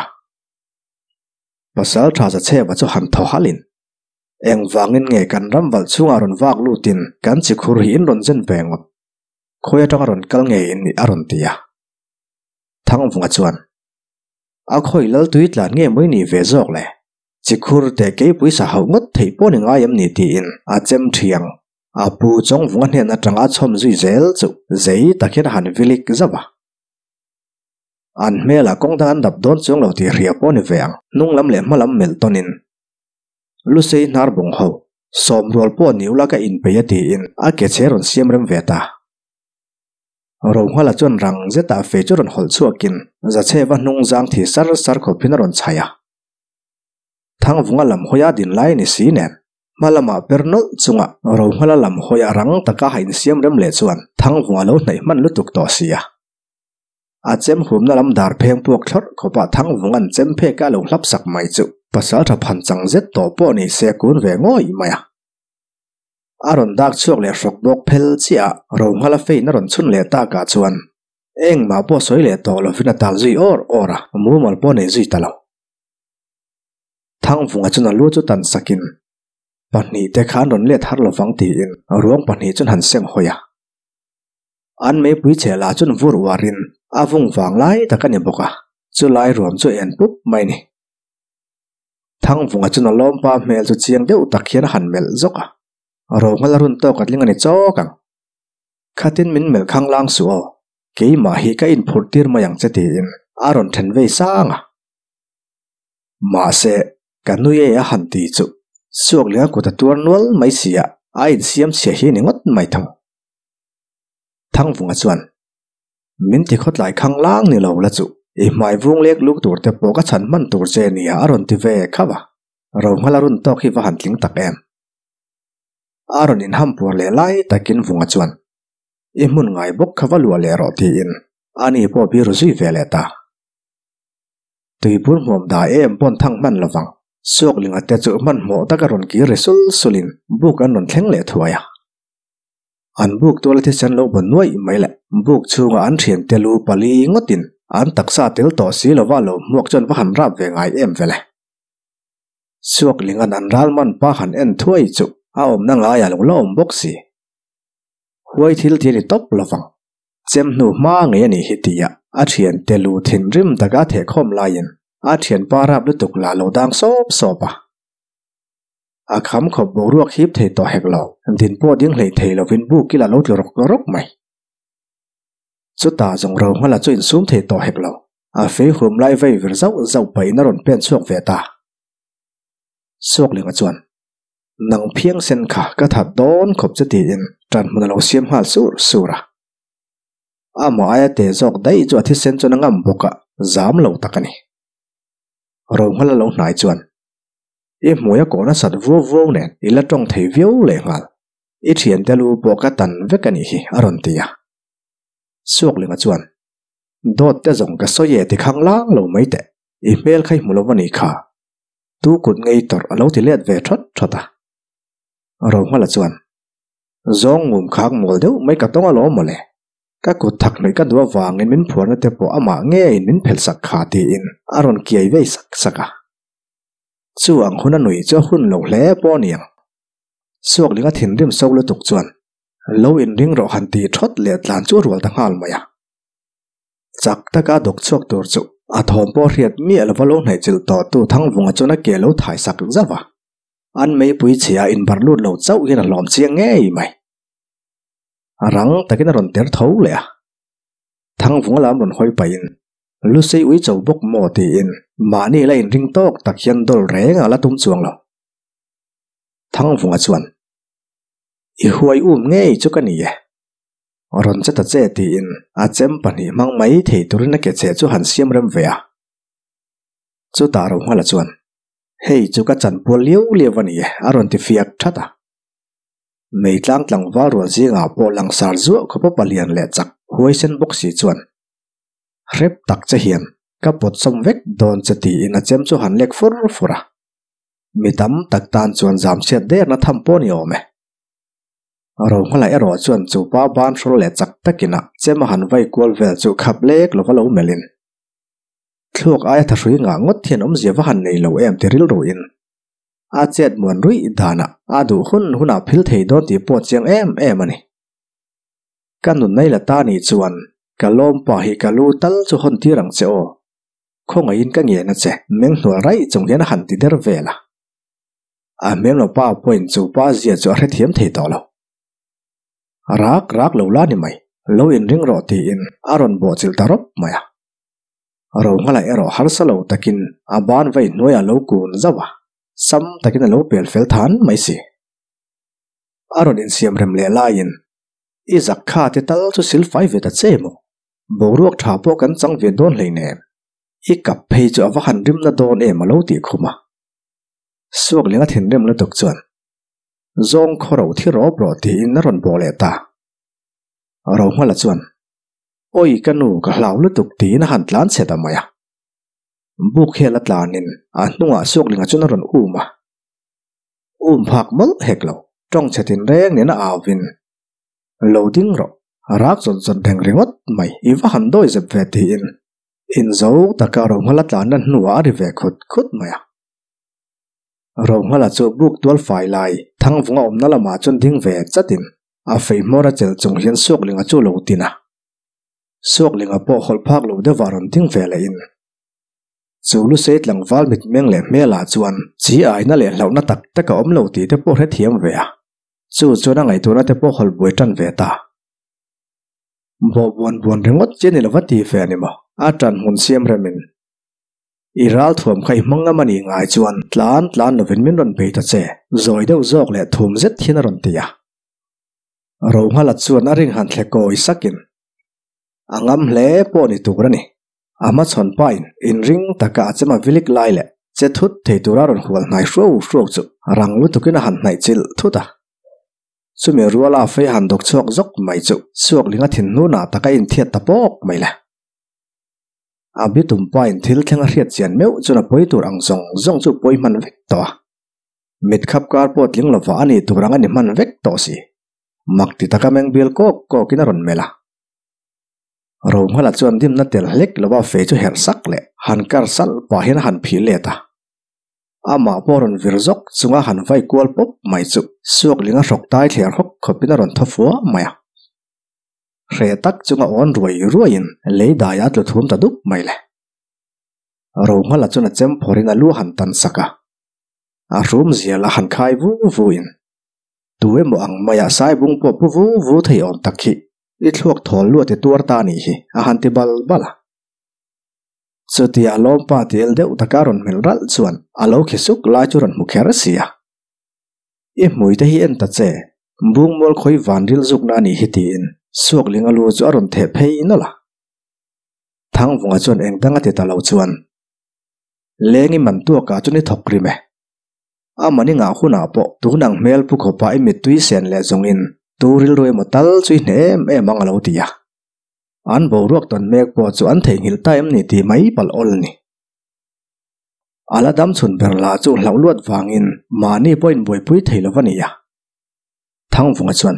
Pasalṭha Zachheva chu han thaw halhin, Engvangin nge kan ram valh chhungah rawn vak lutin kan chikhur hi in rawn zen ve ngawt? Khawi atanga rawn kal nge in nih a rawn ti a. Thangvunga chuan, A khawi lal tui tlan nge mawi nih ve zawk le? Chikhur teh keipui sa hauh ngawt theih pawh ni ngai em ni tiin a chem thiang. A pu Chawngvunga hnen atanga a chhawm zui zel chu zei tak hian a han vilik zauh a. An hmelah kawng dang an dap dawn chuang lo tih hria pawh ni ve ang. Hnung lam leh hma lam melh tawnin Lusei hnar bawng ho sawm rual pawh ni ula ka inpeih a tiin a ke chhe rawn siam rem ve ta. Rohngala chuan rang zetah fei chu rawn hawlh chhuakin Zachheva hnung zang thi sar sar khawpin a rawn chhaih a. Thangvunga lam hawia din lai ni si nen hma lamah per nawlh chunga Rohngala lam hawia rang taka ha insiam rem leh chuan Thangvunga lo hnaih hman lutuk tawh si a. A chem humna lam dar pheng puak thlawrh khawpah Thangvunga'n chem phek a lo hlap sak mai chu pasaltha phan chang zet tawh pawh ni se kun ve ngawih mai a. A rawn dak chhuak leh hrawk bawk phel chiah a, Rohngala fein a rawn chhun leh takah chuan engmah pawh sawi leh tawh lovin a tal zui awr awr a, mumal pawh nei zui ta lo. Thangvunga chuan a lu chu tan sakin pahnihte kha an rawn let har lovang tiin ruang pahnih chuan han seng hawi a. An meipui chhe lah chuan vur uarin a vung vang lai tak a ni bawk a, chu lai ruam chu en pup mai a ni. Thangvunga chuan a lawmpa hmel chu chiang deuh tak hian a han melh zawk a, Rohmal a run tawk a tling a ni chawk ang. Khatin min melh khang lang suh aw, keimah hi ka inphurh tir mai ang che tiin a rawn then vei sang a. Mahse, ka nui e a han ti chu Suaklinga kut a tuar nual mai si a, a insiam chhia hi ni ngawt mai thung. Thangvunga chuan, Min ti khawtlai khang lang ni lo la chu, i hmai vung lek luk tur te pawh ka chhan hman tur che nia a rawn ti ve khauh a, Rohmala run tawk hi va han tling tak em. A rawn inham puar leh lai takin Vunga chuan, I hmun ngai bawk kha va luah leh rawh tiin ani pawh biru zui ve leh ta. Tuibur hmuam da em pawn thang hman lovang. Suaklinga te chu hmanhmawh taka rawn kir ri sul sulin buk an rawn thleng leh thuai a. An buk tuala thisen lo bawn nuaih mai le. Buk chhunga an thiante lu pali ngawtin an taksa tel tawh si lova lo hmuak chuan va han rap ve ngai em vele. Suaklinga'n an ral man pa han en thuai chu a awmna ngaiah lo la awm bawk si. Huai thil ti a ni tawp lovang. Chem hnu hma ngei a nih hi tia a thiante lu thinrim taka a thehkhawm laiin a thianpa rap lutuk lah lo dang sawp sawp a. A kham khawp boruak hip thei tawh hek lo, din pawh ding hlei thei lovin buk ila lo tlu rawk rawk mai. Chutah zawng Rohmala chu insum thei tawh hek lo, a fei hum lai vei vir zauh zauh pahin a rawn pen chhuak ve ta. Suaklinga chuan, Nang phiang sen kha ka that dawn khawp che tiin ṭan hmun a lo siam nghal sur sur a. Amah aia te zawk daih chu a thisen chuan a ngam bawk a, zam lo tak a ni. Rohmala lo hnai chuan, I hmui a kawh nasat vuau vuau nen i la tawng thei viau leh nghal. I thiante lu pawh ka tan vek a nih hi a rawn ti a. Suaklinga chuan, Dawt te zawng ka sawi e ti khang lang lo mai teh, i hmel kha i hmu lo a nih kha. Tu kut ngei tawrh a lo ti let ve thawt thawt a. Rohmala chuan, Zawng ngum khak mawl deuh mai ka tawng alawm mawle. Ka kut thak hnaih ka duh avangin min phuarna te pawh amah ngeiin min phelh sak kha tiin a rawn kiai vei sak sak a. Chu ang hun a nui chu a hun lo hle pawh a ni ang. Suaklinga thinrim so lutuk chuan lo inring rawh han ti thawt leh tlan chu a rual ta nghal mai a. Chak taka dawk chhuak tur chu a thawm pawh hriat miah lova lo hnaihchilh tawh tu Thangvunga chuan a ke lo thai sak zauh a. An meipui chhia inbarh lut lo chauh hian a hlawm chiang ngei mai. Rang takin a rawn ter tho leh a. Thangvunga lam rawn hawi pahin Lusei ui cho bawk maw tiin mahni la inring tawk tak hian dawl reng a la tum chuang lo. Thangvunga chuan, I huai um ngei chu ka ni e. Rawn che ta che tiin a chem pahnih hmang mai thei turin a ke cheh chu han siam rem ve a. Chutah Rohngala chuan, Hei chu ka chanpual liau liau a ni e a rawn ti fiak that a. Meitlang tlangval rual zingah pawh langsar zuah khawpa palian leh chak huaisen bawk si chuan, Hrep tak che hian ka pawt sawm vek dawn che tiin a chem chu han lek fur fur a. Mi tam tak tan chuan zam chhiat derna tham pawh ni awm e. Rohmala erawh chuan chu pa ban hrawl leh chak takin a chem a han vai kual vel chu khap lek lova lo melhin. Thluak aia thahrui ngah ngawt hian awmzia va han nei lo em ti rilru in a chet muan ruih danah a duh hun hunah phil thei dawn tih pawh chiang em em a ni. Ka nun nei la ta nih chuan ka lawmpa hi ka lu tal chu hawn tir ang che aw. Khawngaihin ka ngen a che, meng hnual raih chung hian a han ti der vel a. A hmelma pa pawhin chu pa zia chu a hrethiam thei tawh lo. Rak rak lo la ni mai, lo inring rawh tiin a rawn bawhchilh ta rawp mai a. Rohngala erawh harsa lo takin a ban vai hnuaiah lo kun zauh a, sam takin a lo pel fel than mai si. A rawn insiam rem leh laiin, I zak kha te tal chu silfai ve ta che maw? Boruak tha pawh kan chang ve dawn hleinem. I kap phei chu a va han rimna dawn em a lo tih khum a. Suaklinga thinrim lutuk chuan, Zawng khaw ro thi rawp rawh tiin a rawn bawh leh ta. Rohmala chuan, Awi ka nu ka hlau lutuk tiin a han tlan chhe ta mai a. Buk hial a tlanin a hnungah Suaklinga chuan a rawn um a. Um phak mawlh hek lo, tawng chhe tinreng nen a auvin, Lo ding rawh, rak zawt zawt reng ringawt mai, i va han dawi zep ve tiin inzo taka Rohmala tlanna hnuah a ri ve khut khut mai a. Rohmala chu buk tual fai lai Thangvunga awmna lamah chuan ding ve chatin a fei hmawr a chelh chung hian Suaklinga chu lo tin a. Suaklinga pawh hawlh phak lo deuhah rawn ding ve lehin chu lusei tlangval mitmeng leh hmelah chuan chi aina leh hlauhna tak tak a awm lo tih te pawh hrethiam ve a. Chu chuan a ngaihtuahna te pawh hawlh buai tan ve ta. Bawh buan buan ringawt chi a ni lova ti ve a ni maw? A tan hmun siam remin I ral thuam kha i hmang ngam a nih ngai chuan tlan tlan lovin min rawn bei ta che, zawi deuh zawk leh thum zet hian a rawn ti a. Rohngala chuan a ring han thle kawi sakin a ngam hle pawh ni tur a ni. A hmachhawn pain inring taka a chema vilik lai leh che thut thei tura rawn hual hnai hruau hruau chu rang lutukin a han hnaih chilh thut a. Chumi ruala fei han dawk chhuak zawk mai chu Suaklinga thinhnunah taka inthiat ta pawk mai le. A bitum pain thil thleng a hriat chian meuh chuan a pawi tur ang zawng zawng chu pawi hman vek tawh a. Mit khap kar pawh tling lova a nih tur ang a ni hman vek tawh si. Mak ti taka meng bial kawk kawkin a rawn melh a. Rohmala chuan dimna tel hlek lova fei chu herh sak leh han kar salh pah hian a han phih let a. Amah pawh rawn vir zawk chunga han vai kual pawp mai chu Suaklinga hrawk tai thler hawk khawpin a rawn thaw fua mai a. Hreh tak chunga awn ruai ruaiin lei dai a tlu thum ta dup mai le. Rohmala chuan a chem phawrhin a lu a han tan sak a, a hrum zial a han khai vu vu in, Tu emaw ang maia saibung pawh pu vu vu thei awm tak hi i thluak thawl luat i tuar ta nih hi a han ti bal bal a. Chutia lawmpa ti el deuh taka rawn hmelh ralh chuan a lo khi suk lai chu rawn hmu kher si a. I hmui te hi en ta che, Bungmual khawi van ril zukna a nih hi tiin Suaklinga lu chu a rawn theh phei nawlh a. Thangvunga chuan eng dang a ti ta lo chuan, Lengi man tuakah chuan i thawk rim e. A mani ngah hunah pawh tun ang hmel pu khawpa i mittui sen leh zawngin tu rilru emaw tal chu i hneh em em ang a lo ti a. An boruak tawn mek pawh chu an theihnghilh ta em ni tih mai palh awl a ni. A la dam chhun ber lah chu hlauh luat vangin mahni pawh inbuaipui thei lo va ni a. Thangvunga chuan,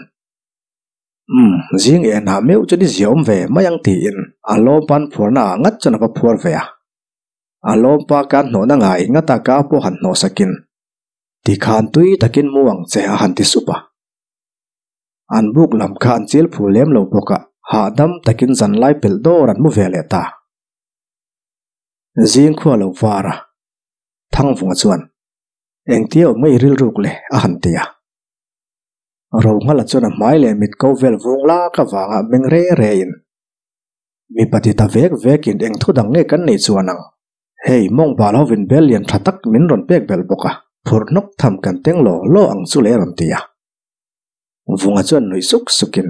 Umm, zing enah meuh chuan i ziaawm ve mai ang tiin a lawmpan phuarna ah ngat chuan a va phuar ve a. A lawmpa kan hnawhna ngai ngata ka pawh han hnawh sakin, Tikhan tui takin mu ang che a han ti sup a. An buk lam kha an chil phul lem lo bawk a, hahdam takin zanlai pelh dawr an mu ve leh ta. Zing khua lo var a, Thangvunga chuan, Engtia awm ngei rilruk le? a han ti a. Rohngala chuan a hmai leh mit ko vel vung lak avanga meng re re in, Mipa ti ta vek vekin eng thu dang nge kan neih chuan ang? Hei, mawng bal hovin bel lian tha tak min rawn pek belh bawk a, phurh hnawk tham kan teng law law ang chu le a rawn ti a. Vunga chuan nuih suk sukin,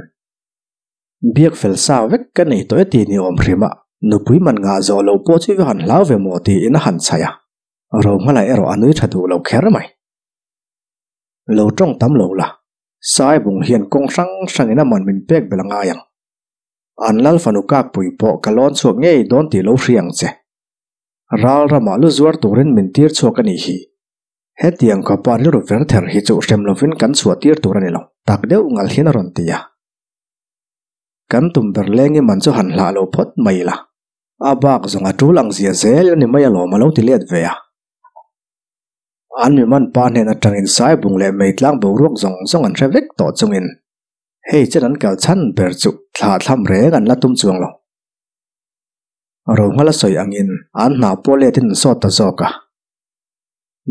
Biak fel sa vek ka nei tawh e ti ni awm hrim a, nupui man ngah zawh loh pawh chu i va han hlau ve maw tiin a han chhaih a. Rohmala erawh a nui tha duh lo kher mai. Lo tawng tam lo la, Saibung hian kawng hrang hrangin a man min pek belh a ngai ang. An lal fanu kakpui pawh ka lawn chhuak ngei dawn tih lo hria ang che. Ral ramah lu zuar turin min tir chhuak a nih hi. Hetiang khawpa rilru ver ther hi chu hrem lovin kan chhuah tir tur a ni lo, tak deuh ngal hian a rawn ti a. Kan tum ber lengi man chu han hlah lo phawt mai ila. A bak zawng a tul ang zia zel a ni mai alawm a lo ti let ve a. An mi man pa hnen atangin Saibung leh Meitlang boruak zawng zawng an hre vek tawh chungin hei chen an kal chhan ber chu thlah thlam reng an la tum chuang lo. Rohngala sawi angin an hna pawh letin an sawt ta zawk a.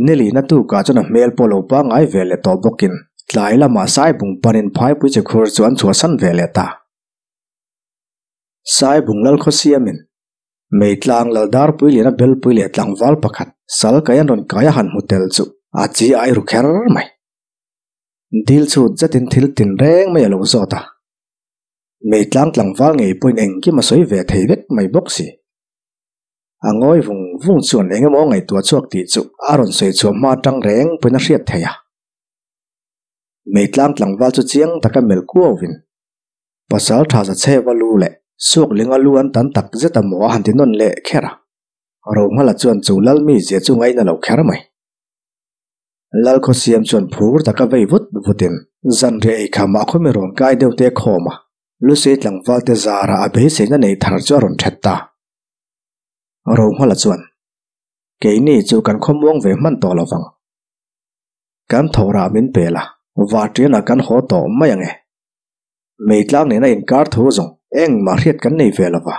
Nilina tukah chuan a hmel pawh lo pangngai ve leh tawh bawkin tlai lamah Saibung panin phaipui che khur chu an chhuahsan ve leh ta. Saibung lal khaw siamin Meitlang lal darpui liana belpui leh tlangval pakhat sal kai an rawn kai a han hmu tel chu a chi ai ru kher mai. Dil chhut zetin thil tin reng mai a lo zawt a. Meitlang tlangval ngei pawhin engkim a sawi ve thei vek mai bawk si. A ngawi vung vung chuan eng emaw ngaihtuah chhuak tih chu a rawn sawi chhuah hma atang reng pawhin a hriat thei a. Meitlang tlangval chu chiang taka melh kuauvin Pasal tha za chheva lu leh Suaklinga lu an tan tak zet a maw a han ti nawn leh kher a. Rohmala chuan chu lal mizia chu ngaina lo kher mai. Lalkhawsiam chuan phur taka vei vut vutin zanriah eikham ah khawmi rawn kai deuh te khawm a, Lusei tlangval te zara a beiseina nei thar chu a rawn that ta. Rohmala chuan, Keini chu kan khawmuang ve hman tawh lo vang. Kan thawhrah min pel a, Varṭianah kan haw tawh mai ang e. Meitlang nena inkar thu zawng engmah hriat kan nei ve lo va,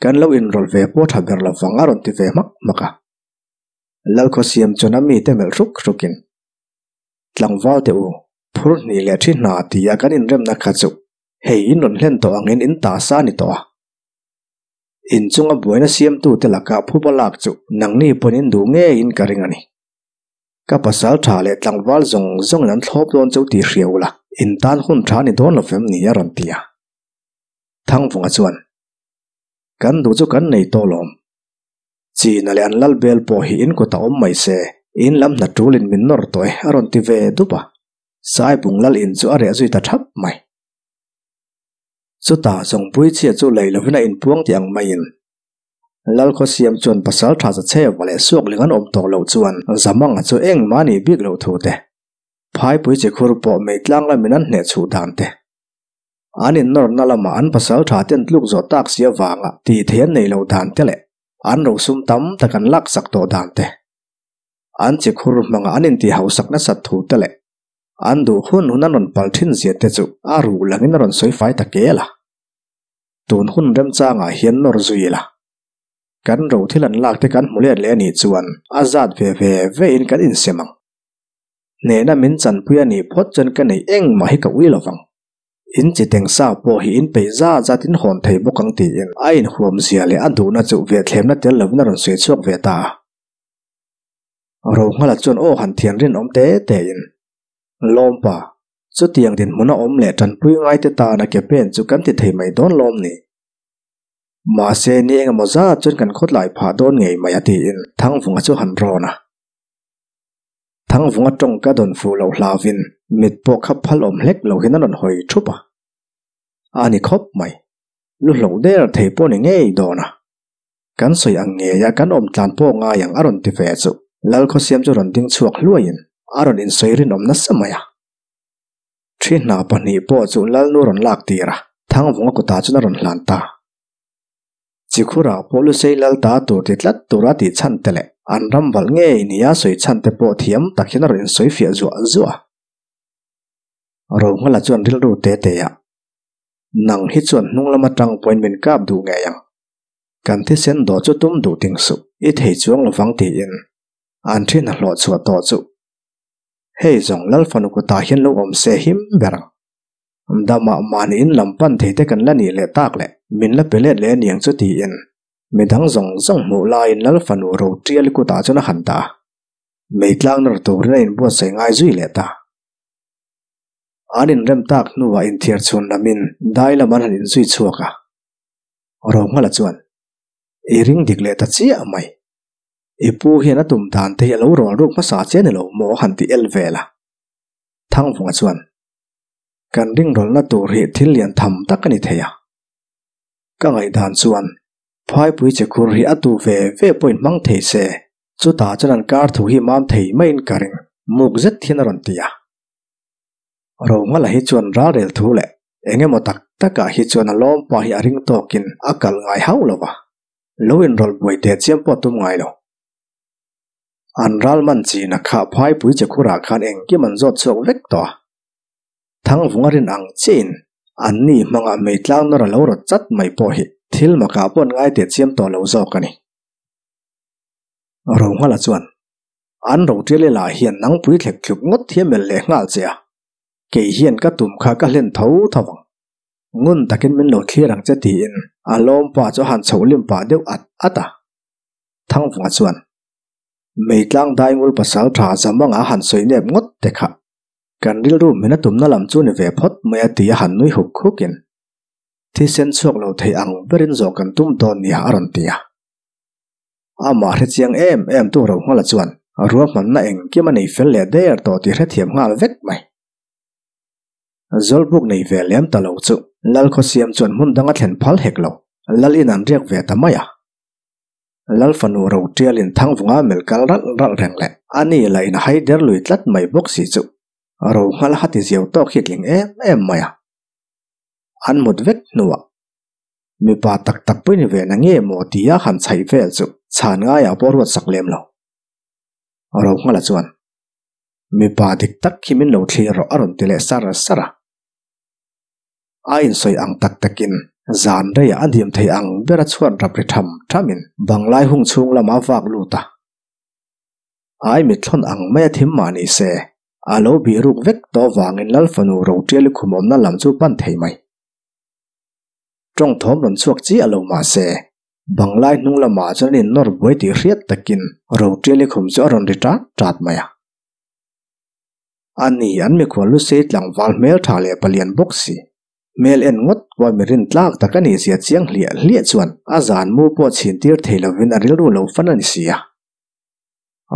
kan lo inrawlh ve pawh tha ber lo vang a rawn ti ve hmak hmak a. Lalkhawsiam chuan a mite melh hruk hrukin, Tlangval teh u, phur hnih leh thi hna tia kan inremna kha chu hei in rawn hlen tawh angin in ta sa a ni tawh a. Inchunga buaina siamtute lakah phuba lak chu nangni pawhin in duh ngeiin ka ring a ni. Ka pasal tha leh tlangval zawng zawngin an thlawp dawn cheu tih hria ula, in tan hun tha ni dawn lo fem ni a rawn ti a. Thangvunga chuan, Kan duh chu kan nei tawh lawm. China leh an lal bel pawh hi in kut a awm mai se, in lam hna tulin min nawr tawh e a rawn ti ve dup a. Saibung lal in chu a reh zui ta thap mai. Chutah zawngpui chhia chu lei lovin a inpuang tih ang maiin Lalkhawsiam chuan pasal tha za chheva leh suakling an awm tawh loh chuan Zamanga chu engmah a nih bik loh thu te, phaipui chi khur pawh meitlang lamin an hneh chhuh dan te, an innawrna lama an pasal tha ten tluk zawh tak si avanga tih theih an neih loh dan te leh an rosum tam tak an laksak tawh dan te, an chi khur hmanga an intihhausak nasat thu te leh an duh hun hun an rawn pal thin zia te chu a ruh langin a rawn sawi fai ta kel a. Tun hun remchangah hian nawr zui ila. Kan ro thil an lak te kan hmu let leh anih chuan a zat ve ve ve in kan insem ang. Hnehna min chanpui anih phawt chuan ka neih engmah hi ka ui lovang. In chi teng sa pawh hi in peih zat zat in hawn thei bawk ang tiin a inhuam zia leh a duhna chu vethlemna tel lovin a rawn sawi chhuak ve ta a. Rohngala chuan aw han thian rinawm te te in, Lawmpa, Chutiang dinhmun a awm leh tanpui ngaite tana ke pen chu kan ti thei mai dawn lawm ni. Mahse, ni engemaw zat chuan kan khawtlai phah dawn ngei mai a tiin Thangvunga chu han rawn a. Thangvunga tawng ka dawn fuh loh hlauvin mit pawh kha phal awm hlek lo hian a rawn hawi thup a. A ni khawp mai. Lu hloh der thei pawh ni ngei dawn a. Kan sawi ang ngeia kan awm tlan pawh ngai ang a rawn ti ve chu Lalkhawsiam chu rawn ding chhuak hluaiin a rawn insawi rinawm nasa mai a. Thi hna pahnih pawh chu Lalnu rawn lak tir a, Thangvunga kutah chuan a rawn hlan ta. Chikhura pawh Lusei Lal ta tur ti tlat tura tih chhan te leh an ram valh ngei nia sawi chhan te pawh thiam tak hian a rawn insawi fiah zuah zuah a. Rohngala chuan rilru te te a, Nang hi chuan hnung lam atang pawhin min kap duh ngei ang. Kan thisen dawh chu tum duh ting suh, i thei chuang lovang tiin an thi hna hlawh chhuah tawh chu. Hei zawng Lal fanu kutah hian lo awm se him ber ang. Damah mahni in lam pan thei te kan la nih leh tak leh min la pe let leh aniang chu tiin midang zawng zawng hmuh laiin Lal fanu ro tial kutah chuan a han dah a. Meitlang nawr turin a inbuatsaih ngai zui leh ta. An inrem tak hnuah inthiar chhun lamin dai lam an han inzui chhuak a. Rohmala chuan, I ring dik leh ta chiah mai. I pu hian a tum dan te hi a lo rawl ruk hmasa che ni lo maw han ti el vel a. Thangvunga chuan, Kan ringrawlna tur hi thil lian tham tak a ni thei a. Ka ngaihdan chuan, Phaipui che khur hi a tu ve ve pawhin hmang thei se, chutah chuan an kar thu hi mam thei maiin ka ring, muk zet hian a rawn ti a. Rohmala hi chuan ralrel thu leh eng emaw tak takah hi chuan a lawmpa hi a ring tawkin a kal ngai hauh lo va. Lo inrawlh buai teh chiam pawh tum ngai lo. An ral man china kha phaipui che khurah khan engkim an zawt chhuak vek tawh a. Thangvunga rin ang chiahin an ni hmangah meitlang nawr a lo rawt chat mai pawh hi thil makah pawh an ngai teh chiam tawh lo zawk a ni. Ronghala chuan, An rotial lah hian nangpui thlek tluk ngawt hi a melh leh nghal che a, kei hian ka tum kha ka hlen tho tho vang. Ngun takin min lo thlir ang che tiin a lawmpa chu a han chhoh lim pah deuh at at a. Thangvunga chuan, Meitlang daingul pasal tha Zamanga han sawi nep ngawt te kha kan rilru min a tumna lam chu ni ve phawt mai a ti a han nui huk hukin thisen chhuak lo thei ang berin zawh kan tum dawn nia a rawn ti a. Amah hrechiang em em tu Rohngala chuan ruahmanna engkim a nei fel leh der tawh tih hrethiam nghal vek mai. Zawlbuk nei ve lem ta lo chu Lalkhawsiam chuan hmun dang a thlen phal hek lo, Lal in an riak ve ta mai a. Lal fanu ro tialin Thangvunga melh kal ralh ralh reng leh a ni lah in a hai der lui tlat mai bawk si chu ro nghal a ti ziau tawk hi tling em em mai a. An mut vek hnuah mipa tak tak pui ni ve na nge maw tia han chhaih vel chu chhan ngaiah pawh ruat sak lem lo. Ro nghala chuan mipa dik tak hi min lo thlir rawh a rawn ti leh sar sar a. A insawi ang tak takin zan reiah a dim thei ang ber a chhuat rap ri tham thamin banglai hung chhung lamah a vak lut a. Ai mithlawn ang mai a thim mah ni se, a lo bih ruk vek tawh vangin Lal fanu Rotiali khum awmna lam chu pan thei mai. Tawng thawm rawn chhuak chiah lo mah se, banglai hnung lamah chuan an innawr buai tih hriat takin Rotiali khum chu a rawn ri tat tat mai a. A ni, an mikhual lu sei tlangval hmel tha leh palian bawk si. Hmel en ngawt pawh mi rin tlak tak a nih zia chiang hliah hliah chuan a zan mu pawh chhin tir thei lovin a rilru lo fan a ni si a.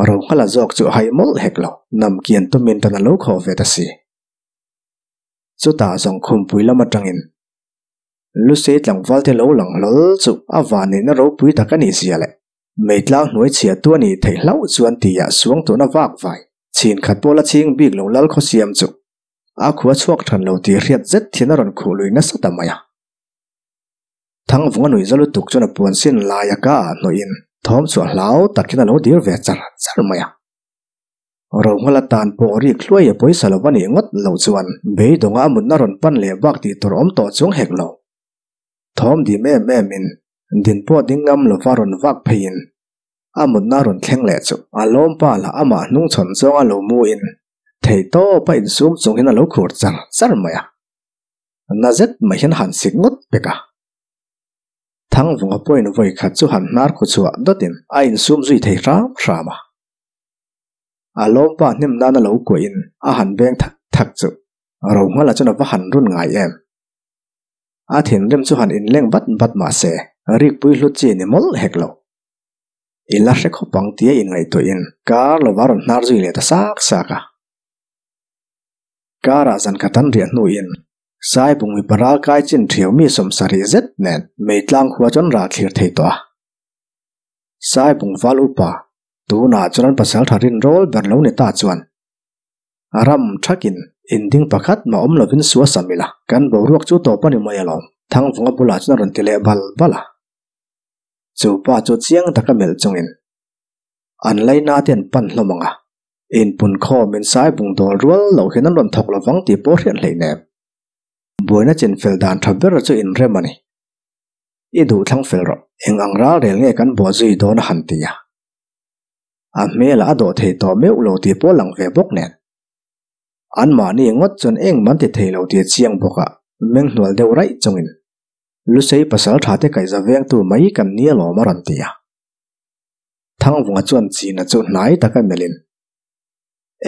Rohngala zawk chu a hai mawlh hek lo, nam kian tumin tan a lo khawh ve ta si. Chutah zawng khumpui lam atangin Lusei tlangval te lo lang hlawl chu a vanneihna ropui tak a nih zia leh Meitlang hnuai chhia tu a nih theih hlauh chuan tia suang tuna vak vai chhin khat pawh la ching bik lo lal khaw siam chu a khua chhuak than lo tih hriat zet thin a rawn khuh lui nasa ta mai a. Thangvunga nuih za lutuk chuan a puan sin lai a ka ah hnawih in thawm chhuah hlau tak hian a lo dir ve char char mai a. Rohngala tan pawh rik hluai a pawisa lo va nih ngawt loh chuan beidawnga a mutna rawn pan leh bak tih tur awm tawh chuang hek lo. Thawm dim em em in din pawh ding ngam lova rawn vak pheiin a mutna rawn thleng leh chu a lawmpa lah amah hnungchhawn zawnga lo mu in thei tawp a insum chung hian a lo khur char char mai a. Na zet mai hian han sik ngawt pek a. Thangvunga pawhin vawi khat chu han hnar khu chhuah dawtin a insum zui thei hram hram a. A lawmpa hnem nana lo kuahin a han veng thak thak chu Rohngala chuan a va han run ngai em. A thinrim chu han inleng vat vat mah se, rikpui hlut chi ni mawlh hek lo. I la hre khawp ang tia inngaihtuahin kar lova rawn hnar zui leh ta sak sak a. Karah zan khat an riah hnuin Saipung mipa ralkai chin thiau mi sawmsarih zet nen Meitlang khua chu an rah thlir thei tawh a. Saipung val upa tunah chuan an pasal tha rinrawl ber lo ni ta chuan Ram thakin inding pakhat mah awm lovin su a sam ila, kan boruak chu tawp a ni mai alawm, Thangvunga bulah chuan a rawn ti leh bal bal a. Chu pa chu chiang taka melh chungin an laina te an pan hlawm ang a, inpun khawmin Saibung dawl rual loh hian an rawn thawk lovang tih pawh hriat hleinem. Buaina chinfel dan tha ber chu inrem a ni. I duh thlang fel rawh, eng ang ral rel nge kan buah zui dawn a han ti a. A hmelah a dawh thei tawh meuh lo tih pawh lang ve bawk nen. Anmahni ngawt chuan engmah an ti thei lo tih a chiang bawk a, meng hnual deuh raih chungin Lusei pasal tha te kaihza vengtu mai kan ni alawm a rawn ti a. Thangvunga chuan China chu hnai taka melhin,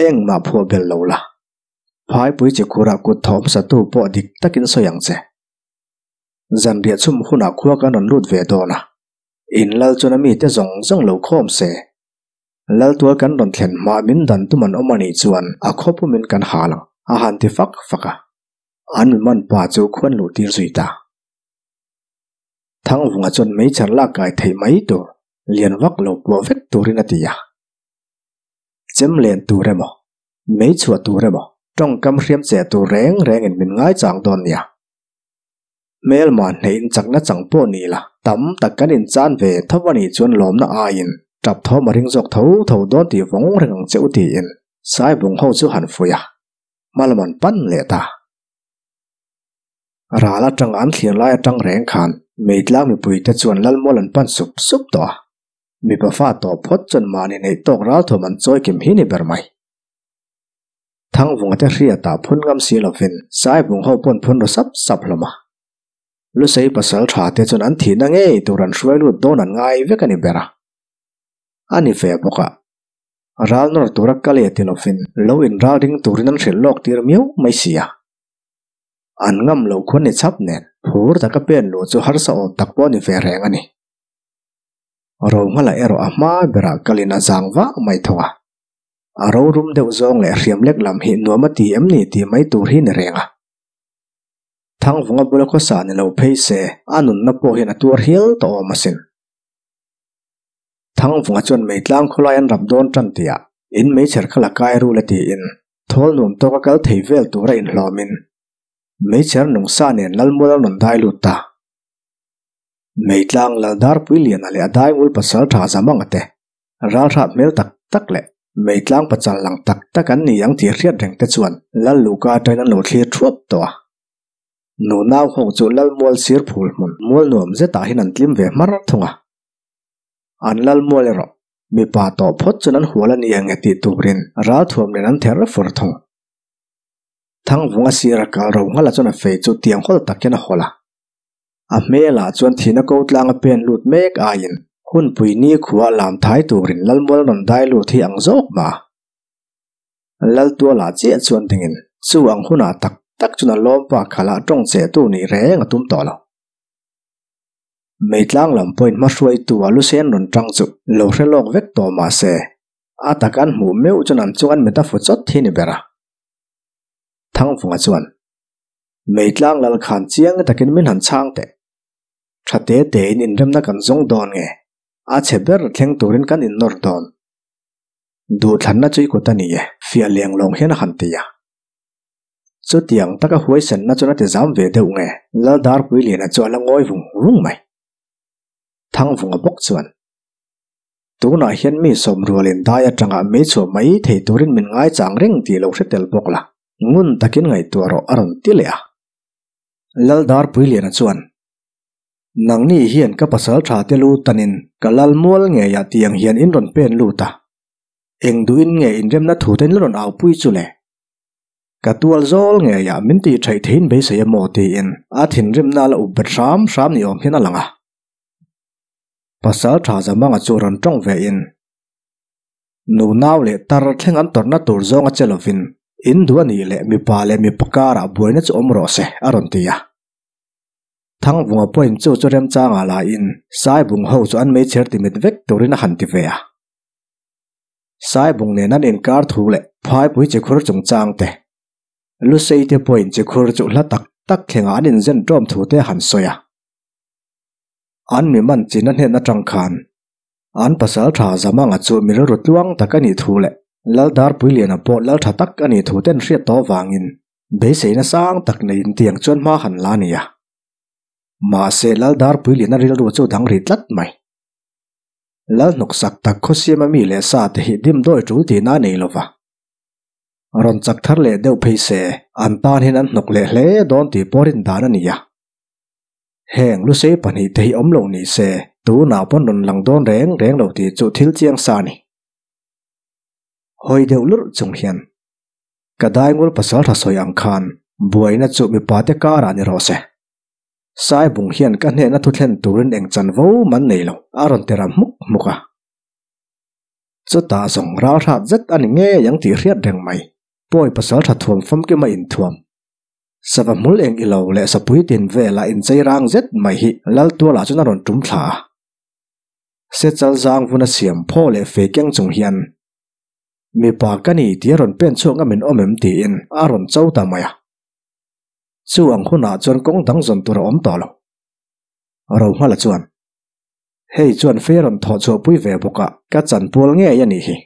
Engmah phuah bel lo la, phaipui chi khurah kut thawh hmasatu pawh dik takin sawi ang che. Zanriah chhum hunah khua kan rawn lut ve dawn a, In lal chuan a mite zawng zawng lo khawm se. Laltual kan rawn thlen hma min dan tum an awm a nih chuan a khawpumin kan hal ang, a han ti fak fak a. An mi man pa chu khuan luh tir zui ta. Thangvunga chuan meichher lak kai theih mai tur, lian vak lo puah vek turin a ti a. Chem len tur emaw, mei chhuah tur emaw, tawngkam hriam che tur reng rengin min ngaichang dawn nia. Hmelma hneihin chakna chang pawh ni la, Tam tak kan inchan ve tho a nih chuan lawmna aiin tap thawm a ring zawk tho tho dawn tih vawng reng ang che u tiin Saibung ho chu han fuih a, hmalam an pan leh ta. Ral atang an thlir lai atang reng khan Meitlang mipuite chuan Lalmual an pan sup sup tawh a, mipa fa tawh phawt chuan mahni neih tawk ralthawm an chawi kim hi ni ber mai. Thangvunga te hriatah phun ngam si lovin Saibung ho pawn phun ru sap sap hlawm a. Lusei pasal tha te chuan an thihna ngei tur an hruai lut dawn an ngai vek a ni ber a. A ni ve bawk a. Ral nawr tura kal e ti lovin lo inral ding turin an hrilh lawk tir miau mai si a. An ngam lo khuan ni chhap nen phur taka pen luh chu harsa awm tak pawh a ni ve reng a ni. Rohmala erawh a hma berah kalin a zang vah mai thung a. A rorum deuh zawng leh hriam lek lam hi nuam a ti em ni tih mai tur hi ni reng a. Thangvunga bula khawsa ni lo phei se a nunna pawh hian a tuar hial tawh awm asin. Thangvunga chuan meitlang khawlai an rap dawn tan tihah in meichher kha la kai rul a tiin thawl nuam tawka kal thei vel tura inhlawmin meichher nungsa nen Lalmual a rawn dai lut ta. Meitlang Laldarpui Liana leh a daingul pasal tha Zamanga te ralhrah hmel tak tak leh meitlang pachal lang tak tak an ni ang tih hriat reng te chuan Lal Luka atangin an lo thlir thuap tawh a. Nunau ho chu Lalmual sir phul hmun mual nuam zetah hian an tlim ve hmar thung a. An Lalmual erawh mipa tawh phawt chuan an hual a ni ang e tih turin ralthuam nen an ther fur thung. Thangvunga sira kal ro nghala chuan a fei chu tiang hawl tak hian a hawl a. A hmelah chuan thihna ko tlanga pen lut mek aiin hunpui nikhua lam thai turin Lalmual rawn dai lut hi ang zawk mah a. Laltualah chiah chuan dingin chu ang hunah tak tak chuan a lawmpa khalah tawng che tu nih reng a tum tawh lo. Meitlang lam pawhin hmahruaitu a lusen rawn tang chu lo hre lawk vek tawh mah se a tak an hmuh meuh chuan an chung an mit a fu chawt hi ni ber a. Thangvunga chuan Meitlang lal khan chiang takin min han chhang teh. Tha te tein inremna kan zawng dawn nge? A chhe ber thleng turin kan innawr dawn. Duhthlanna chu i kut a ni e, fiah leng lawng hian a han ti a. Chutiang taka huaisenna chuan a ti zam ve deuh nge? Laldarpuiliana chu a la ngawi vung vung mai. Thangvunga bawk chuan, Tunah hian mi sawmrualin dai atanga mei chhuah mai thei turin min ngaichang reng tih lo hre tel bawk la. Ngun takin ngaihtuah rawh a rawn ti leh a. Laldarpuiliana chuan, Nangni hian ka pasal tha te lu tanin ka lal mual ngeiah tiang hian in rawn pen lut a. Eng duhin nge inremna thu te in la rawn aupui chu le? Ka tual zawl ngeiah min tih theih theihin beisei a maw tiin a thinrimna a la up bet hram hram ni awm hian a lang a. Pasal tha Zamanga chu rawn tawng ve in, Nunau leh tar thleng an tawrhna tur zawng a che lovin, in duh a nih leh mipa leh mipa karah buaina chu awm rawh se, a rawn ti a. Thangvunga pawhin chu chu remchangah lahin Saibung ho chu an meichher timit vek turin a han ti ve a. Saibung nen an inkar thu leh phaipui chikhur chungchang te, Lusei te pawhin chikhur chu hla tak tak thlengah an inzen ṭawm thu te a han sawi a. An mi man chin a hnen aṭang khan An pasal tha Zamanga chu mi rilru tluang tak a nih thu leh Laldarpuiliana pawh lal tha tak a nih thu ten hriat tawh vangin beiseina sang tak neiin tiang chuan hma han la a ni a. Mahse Laldarpuiliana rilru chu dang rih tlat mai. Lal hnawksak tak khawsiama mi leh sa te hi dimdawi tul tihna a nei lova. Rawn chak thar leh deuh phei se an tan hian an hnawk leh hle dawn tih pawh rindan a ni a. Heng lusei pahnihte hi awm lo ni se, tunah pawn rawn lang dawn reng reng lo tih chu thil chiang sa a ni. Hawi deuh lurh chung hian ka daingul pasal tha sawi ang khan buaina chu mipate karah ni rawh se. Saibung hian ka hnehna thu thlen turin eng chanvo man nei lo a rawn ti ram hmuk hmuk a. Chutah zawng ralhrat zet a ni ngei ang tih hriat reng mai. Pawi pasal tha thuam famkima inthuam. Sava hmul eng ilo leh sapui tin vela inchei rang zet mai hi Laltualah chuan a rawn tum thla a. Sechal zang vun a siam phaw leh fei keng chung hian, Mipa ka ni tih a rawn pen chhuak ngam in awm em tiin a rawn cho ta mai a. Chu ang hunah chuan kawng dang zawn tur a awm tawh lo. Rohmala chuan, Hei chuan fei a rawn thawh chhuahpui ve bawk a, ka chanpual ngei a nih hi.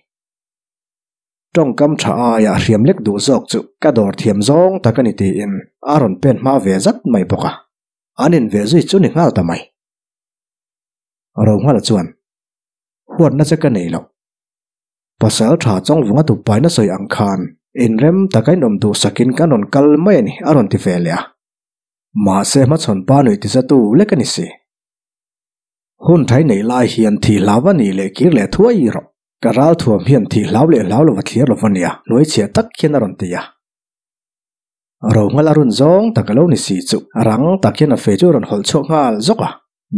Tawngkam tha aia hriam lek duh zawk chu ka dawr thiam zawng tak a ni tiin a rawn pen hma ve zat mai bawk a, an inve zui chu ni nghal ta mai. Rohmala chuan, Huatna che ka nei lo. Pasal tha Chawngvunga tupaina sawi ang khan inrem taka inawm duhsakin kan rawn kal mai a ni, a rawn ti ve leh a. Mahse hmachhawn pa nuih tizatu lek a ni si. Hun thai nei lai hian thih hlau a nih leh kir leh thuai rawh. Ka ralthuam hian thih hlau leh hlau lova thlir lo va nia, hnuaichhiah tak hian a rawn ti a. Rohmal a run zawng tak a lo ni si chu rang tak hian a fei chu a rawn hawlh chhuak nghal zawk a.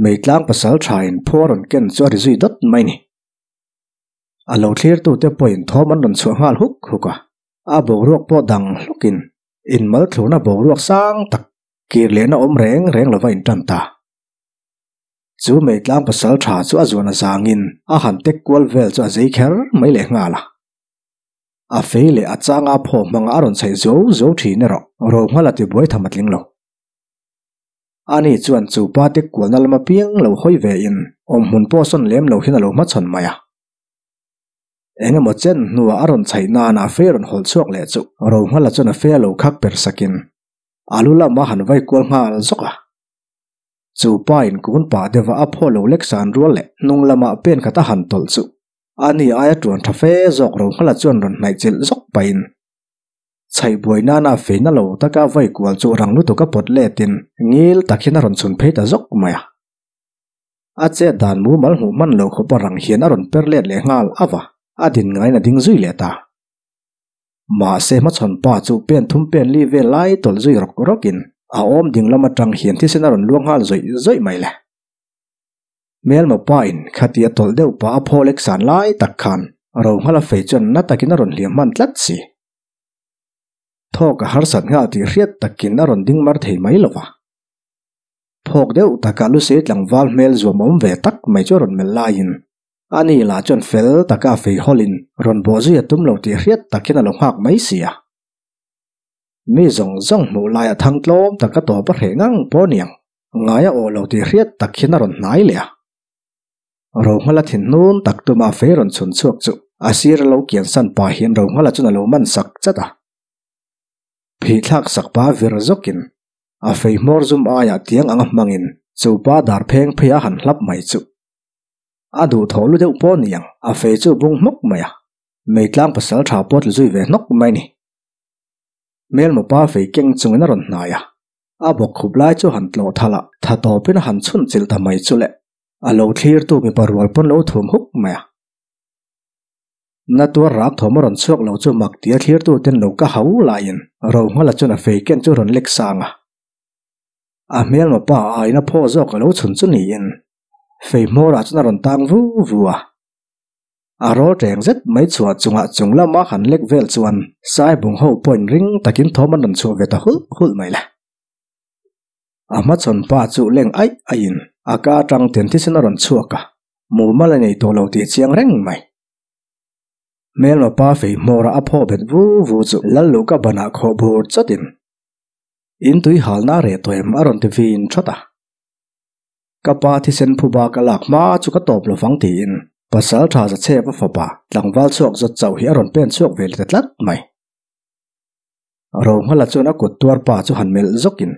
Meitlang pasal thain phaw a rawn ken chu a ri zui dawt mai ni. A lo thlirtute pawhin thawm an rawn chhuah nghal huk huk a, a boruak pawh dang hlukin inmalthlurna boruak sang tak kir lehna awm reng reng lova intan ta. Chu Meitlang pasal tha chu a zuan a zangin a han tek kual vel chu a zei kher mai leh nghal a. A fei leh a changa phaw hmanga a rawn chhaih zo zo thin erawh Rohmal a tibuai tham a tling lo. Ani chuan chu pa tek kualna lama piang lo hawi ve in awmhmun pawh sawn lem lo hian a lo hmachhawn mai a. Eng emaw chen hnuah a rawn chhaih nana a fei rawn hawlh chhuak leh chu Rohmala chuan a fei a lo khak per sakin a lu lama han vai kual nghal zawk a. Chu pa in kun pah deuha a phaw lo lek san rual leh hnung lamah pen khat a han tawlh chu ani aia tuan tha fe zawk Rohmala chuan rawn hnaih chilh zawk pahin Chhaih buai nana feina lo taka vai kual chu rang lutuk a pawt letin ngil tak hian a rawn chhun phei ta zawk mai a. A chet dan mumal hmuh hman lo khawpa rang hian a rawn per let leh nghal ava, a din ngaiin a ding zui leh ta. Mahse hmachhawn pa chu pen thum pen li vel lai tawlh zui rawk rawkin a awm ding lam atang hian thisen a rawn luang nghal zawih zawih mai le. Hmelma pa in khatia tawlh deuh pah a phaw lek san lai tak khan Rohngala fei chuan na takin a rawn hliam hman tlat si. Thawk a harsat nghal tih hriat takin a rawn ding mar thei mai lo va. Phawk deuh takah Lusei tlangval hmel zuam awm ve tak mai chu a rawn melh laiin ani lah chuan fel taka a fei hawlin rawn bawh zui a tum lo tih hriat takin a lo nghak mai si a. Mi zawng zawng hmuh laia thang tlawm taka tawp a hreh ngang pawh niang ngai a awh lo tih hriat tak hian a rawn hnai leh a. Rohmala thinhnun tak tuma fei rawn chhun chhuak chu a sir a lo kian san pah hian Rohmala chuan a lo man sak chat a. Phih thlak sak pa vir zawkin a fei hmawr zum aiah tiang anga hmangin chu pa dar pheng phei a han hlap mai chu a duhthawh lu deuh pawh niang a fei chu bung hmawk mai a, Meitlang pasal tha pawh tlu zui ve hnawk mai ni. Hmelma pa fei keng chungin a rawn hnai a, a bawk khup lai chu han tlawh thalh a, tha tawpin a han chhun chilh ta mai chu le. A lo thlirtu mipa rual pawn lo thum huk mai a. Na tuar rak thawm a rawn chhuak lo chu mak tia thlirtu ten lo ka hau laiin Rohmala chuan a fei ken chu rawn lek sang a. A hmelma pa aiin a phaw zawk a lo chhun chu niin fei hmawrah chuan a rawn tang vu vu a. A rawl teng zet mai chhuah chungah chung lama han lek vel chuan Saibung ho pawhin ring takin thawm an rawn chhuah ve ta hulh hulh mai le. A hmachhawn pa chu leng aih aihin a ka atang ten thisen a rawn chhuak a, mumal a nei tawh lo tih chiang reng mai. Hmelma pa fei hmawrah a phaw bet vu vu chu Lalluka banah khawh bur chawtin in tui halna reh tawh em a rawn ti vin thawt a. Ka pa thisen phu bak a lak hma chu ka tawp lovang tiin pasal tha za chep a fapa tlangval chhuak zawt chauh hi a rawn pen chhuak ve leh ta tlat mai. Rohmala chuan a kut tuar pa chu han melh zawkin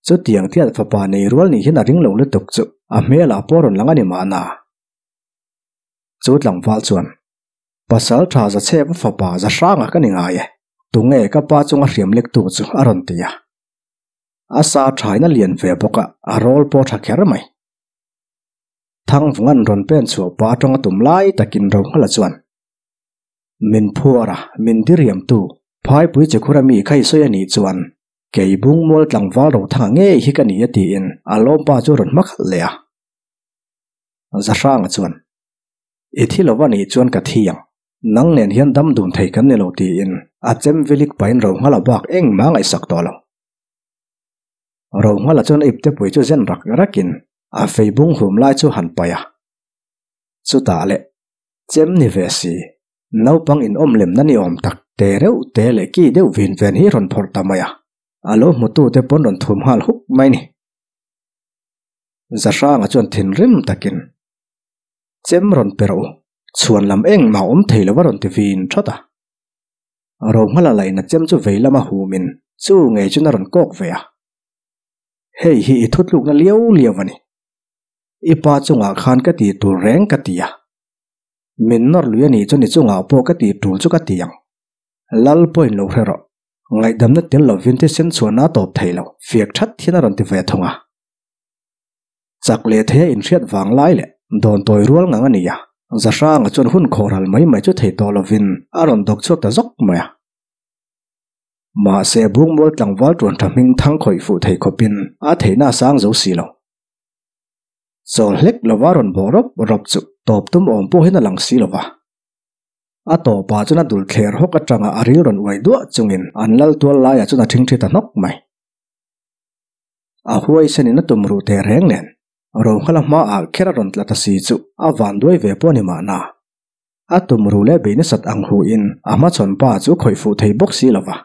chutiang tiat fapa nei rual nih hian a ring lo lutuk chu a hmelah pawh rawn lang a ni mahna. Chu tlangval chuan, Pasal tha za chep a fapa za hranga ka ni ngai e, tunge ka pa chunga hriam lektu chu a rawn ti a. A sa thain a lian ve bawk a, a rawl pawh tha kher mai. Thangvunga'n rawn pen chhuah pa atanga tum lai takin Rohmala chuan, Min phuar a, min diriamtu, phaipui che khura mi kha i sawi a nih chuan, kei bungmual tlangval Rothanga ngei hi ka ni a tiin a lawmpa chu a rawn hma khalh leh a. Zahranga chuan, I thi lo a nih chuan ka thi ang, nang nen hian dam dun thei kan ni lo tiin a chem vilik pahin Rohngala bak engmah ngaihsak tawh lo. Rohngala chuan a iptepui chu zen rak rakin a fei bung hum lai chu han paih a. Chutah leh Chem ni ve si, naupang inawm lemna ni awm tak te reuh te leh ki deuh vin ven hi rawn phawrh ta mai a, a lo hmutute pawn rawn thum nghal huk mai ni. Zahranga chuan thinrim takin, Chem rawn pe rawh u, chhuan lam engmah awm thei lo a rawn ti vin thawt a. Rohmala laihna chem chu vei lama humin chu ngei chuan a rawn kawk ve a. Hei hi i thutlukna liau liau a ni. I pa chungah khan ka ti tur reng ka ti a. Min nawr lui a nih chuan i chungah pawh ka ti tul chu ka ti ang. Lal pawhin lo hre rawh. Ngaihdamna tel lovin thisen chhuahna a tawp thei lo, fiak that hian a rawn ti ve thung a. Chak leh theia inhriat vang lai leh dawn tawi rual ngang a ni a, Zahranga chuan hun khawhral mai mai chu thei tawh lovin a rawn dawk chhuak ta zawk mai a. Mahse Bungmual tlangval tuan tha hming thang khawih fuh thei khawpin a theihna a sang zo si lo. Chawl hlek lova rawn bawh rawp rawp chu tawp tum awm pawh hian a lang si lova. A tawpah chuan a dul thler hawk atanga a ril rawn uai duah chungin an lal tual laiah chuan a thingthi ta hnawk mai. A huaisenin a tum ruh teh reng nen Rohnghala hmaah kher a rawn tla ta si chu a van duai ve pawh a ni mahna. A tum ruh leh bei nasat ang huin a hmachhawn pa chu khawih fuh thei bawk si lova,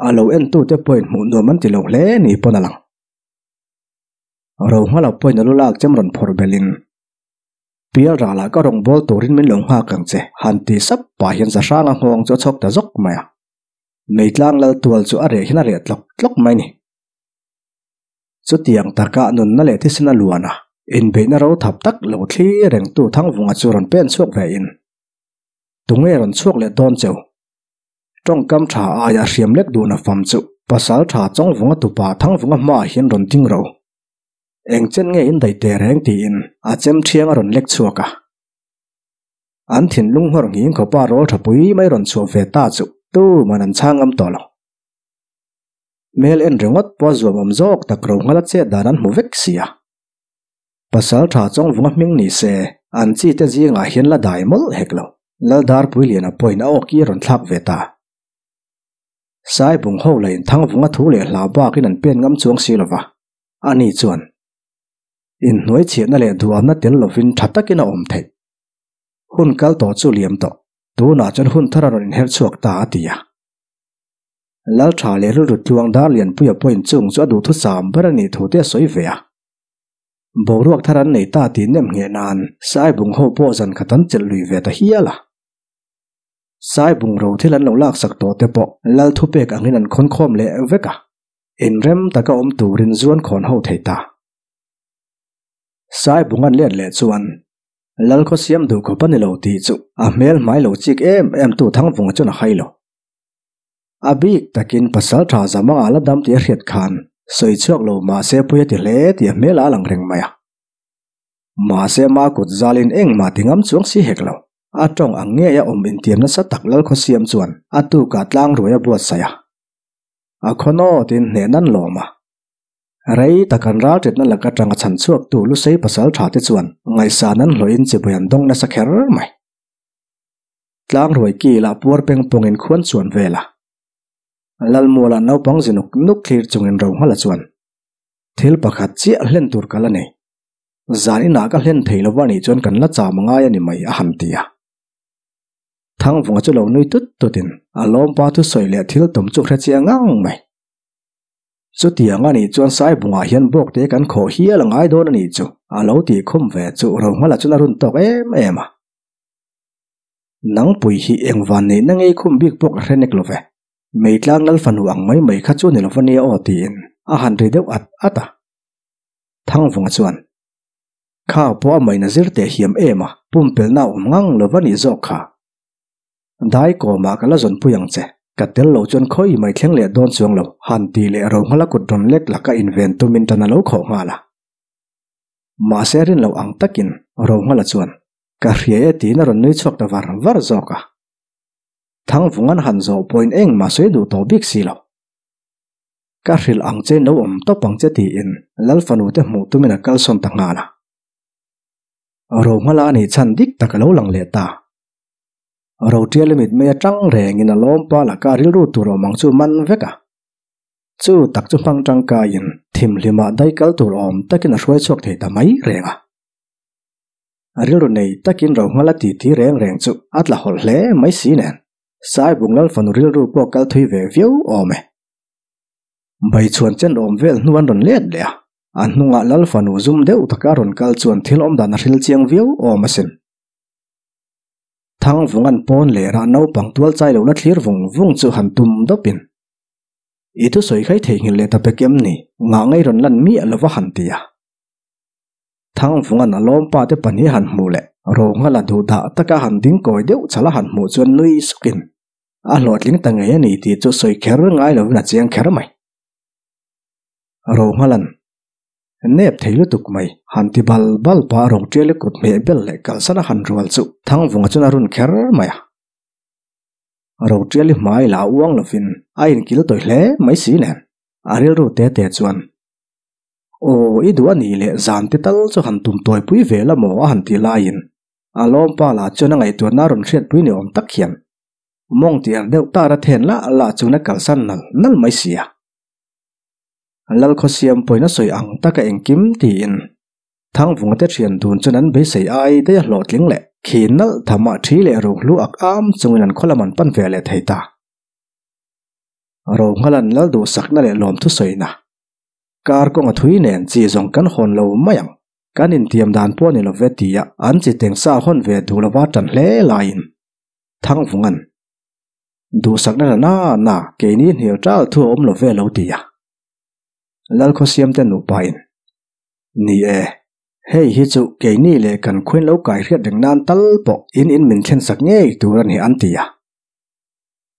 a lo entute pawhin hmuh nuam an ti lo hle ni pawn a lang. Rohnghala pawhin a lu lak chem rawn phawrh belhin, Pial ralah ka rawn bawl turin min lo nghak ang che, han ti sap pah hian Zahranga nghawng chu a chhawk ta zawk mai a. Meitlang lal tual chu a reh hian a reh tlawk tlawk mai ni. Chutiang taka nunna leh thisen a luan a, inbeihna ro thap tak lo thli rengtu Thangvunga chu rawn pen chhuak ve in, Tunge rawn chhuak leh dawn cheu? Tawngkam tha aia hriam lek duhna fam chu pasal tha Chawngvunga tupa Thangvunga hmaah hian rawn ding ro. Eng chen nge in daih teh reng tiin a chem thiang a rawn lek chhuak a. An thinlung nghawr nghing khawpa rawl tha pui mai rawn chhuah ve ta chu tuman an chhang ngam tawh lo. Hmel en ringawt pawh a zuam awm zawk tak ro nghala chet dan an hmu vek si a. Pasal tha Chawngvunga hming ni se an chi te zingah hian la dai mawlh hek lo. Laldarpui Liana pawhin a awki a rawn thlak ve ta. Saibung ho lahin Thangvunga thu leh hla bakin an pen ngam chuang si lova. Ani chuan, Inhnuai chhiatna leh duhamna tel lovin tha takin a awm theih. Hun kal tawh chu liam tawh, tunah chuan hun thar a rawn inher chhuak ta a ti a. Lal tha leh rilru tluang dar lianpuia pawhin chung chu a duhthusam ber a nih thu te a sawi ve a. Boruak thar an nei ta tih nem ngheh nan Saibung ho pawh zan khat an chelh lui ve ta hial a. Saibung ro thil an lo laksak tawh te pawh Lal thupek angin an khawnkhawm leh vek a. Inrem taka awm turin zuan khawn ho thei ta. Saibung an let leh chuan Lal khaw siam duh khawp a ni lo tih chu a hmel hmai lo chik em em tu Thangvunga chuan a hai lo. A bik takin pasal tha Zamanga la dam tih a hriat khan sawi chhuak lo mahse pui a ti hle tih a hmel a lang reng mai a. Mahse ma kut zalin engmah ti ngam chuang si hek lo. A tawng ang ngei a awm intiam nasa tak Lal khaw siam chuan a tukah tlang ruai a buatsaih a. A khaw nawtin hneh nan lawm a. Rei tak an ralṭetna lak aṭanga chhan chhuaktu Lusei pasal ṭha te chuan ngaihsan an hlawhin chibai an dawng nasa kher mai. Tlangruai kil ah puar peng pawngin khuan chuan vel a. Lalmualah naupang zi nuk nuk thlir chungin Rohngala chuan, Thil pakhat chiah hlen tur ka la nei. Zan inah ka hlen thei lova nih chuan kan la cham angai a ni mai a han ti a. Thangvunga chu lo nui tut tutin a lawmpa thusawi leh thil tum chu hre chiang ngang mai. Chutiang a nih chuan Saibungah hian bawkte kan khawh hial a ngai dawn a nih chu a lo tih khum ve chu Rohngala chuan a run tawk em em a. Nangpui hi engvan neihna ngei khum bik pawh ka hre nek lo ve. Meitlang lal fanu ang mai mai kha chu ni lo va nia aw tiin a han ri deuh at at a. Thangvunga chuan, Kha pawh a maina zir teh hiam em a, pumpelhna a awm ngang lo va nih zawk kha. Dai kawmah ka la zawnpui ang che, ka tel lo chuan khawi mai thleng leh dawn chuang lo, han ti leh Rohngala kut rawn lek laka inven tumin tan a lo khawh nghal a. Mahse rin loh ang takin Rohngala chuan, Ka hria e tiin a rawn nui chhuak ta var var zawk a. Thangvungan han zawh pawhin engmah sawi duh tawh bik si lo. Ka hrilh ang che no awm tawp ang che tiin Lal fanu te hmuh tumin a kalsawn ta nghal a. Rohmala a nih chhan dik tak a lo lang leh ta. Rotial mitmei atang rengin a lawmpa laka rilru tur awm ang chu man vek a. Chu tak chu hmang tangkaiin thimhlimah daikal tur awm takin a hruai chhuak thei ta mai reng a. A rilru nei takin Rohngala titi reng reng chu a tla hawlh hle mai si nen, Saibung Lal fanu rilru pawh kal thui ve viau awm e. Baichhuan chen awm vel hnu an rawn let leh a, a hnungah Lal fanu zum deuh taka rawn kal chuan thil awm dan a hril chiang viau awm asin. Thangvunga'n pawn lerah naupang tual chai lohna thlir vung vung chu han tum dawpin, I thusawi khai theihnghilh leh ta pek em ni? Ngah ngei rawn lan miah lova han ti a. Thangvunga'n a lawmpa te pahnih han hmuh leh Ronghala duhdah taka han ding kawi deuh chhala han hmuh chuan nui sukin a hlawhtling ta ngei a ni tih chu sawi kher ngai lovin a chiang kher mai. Rohngala'n nep thei lutuk mai han ti bal bal pah Rongṭiali kut hmeh bel leh kalsan a han rual chu Thangvunga chuan a run kher mai a. Roṭiali hmai la uang lovin a inkil tawi hle mai si nen a rilru te te chuan Aw, i duh a nih leh zan te tal chu han tum tawipui ve la maw a han ti laiin a lawmpa lah chuan a ngaihtuahna a rawn hriatpui ni awm tak hian mawng tiar deuh tar a then lah lah chuan a kalsan nal nal mai si a. Lalkhawsiam pawhin a sawi ang taka engkim tiin Thangvunga te thian dun chuan an beisei ai daih a hlawhtling leh khi nalh tham ah thi leh rohlu ak am chungin an khaw lam an pan ve leh thei ta. Rohngala'n lal duhsakna leh lawmthu sawina Kar kawnga thui nen chi zawng kan hawn lo mai ang. Kan intiam dan pawh a ni lo ve tia an chi teng sa hawn ve duh lova tan hle laiin Thangvunga'n duhsakna la na na keini hnial tal thu a awm lo ve lo ti a. Lalkhawsiamte nupain, Ni e, hei hi chu keini leh kan khuain lo kai hriat reng nan tal pawh in in min thlensak ngei tur a ni an ti a.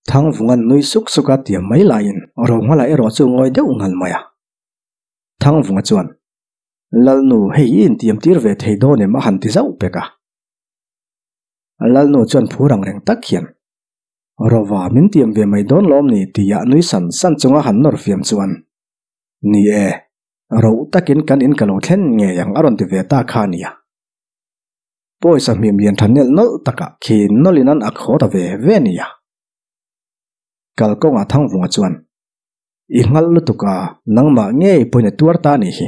Thangvunga'n nui suk suk a tiam mai laiin Rohmala erawh chu ngawi deuh ngal mai a. Thangvunga chuan, Lalnu, hei i intiam tir ve thei dawn em? a han ti zauh pek a. Lalnu chuan phur ang reng tak hian, Rova, min tiam ve mai dawn lawm ni? tia nui san san chunga han nawr fiam chuan, Ni e, roh takin kan in ka lo thlen ngei ang a rawn ti ve ta kha a nia. Pawisa hmim lian tha nelh nawlh takah khi nawlhin an ak haw ta ve ve nia. Kalkawngah Thangvunga chuan, I nghalh lutuk a, nangmah ngei pawhin a tuar ta a nih hi.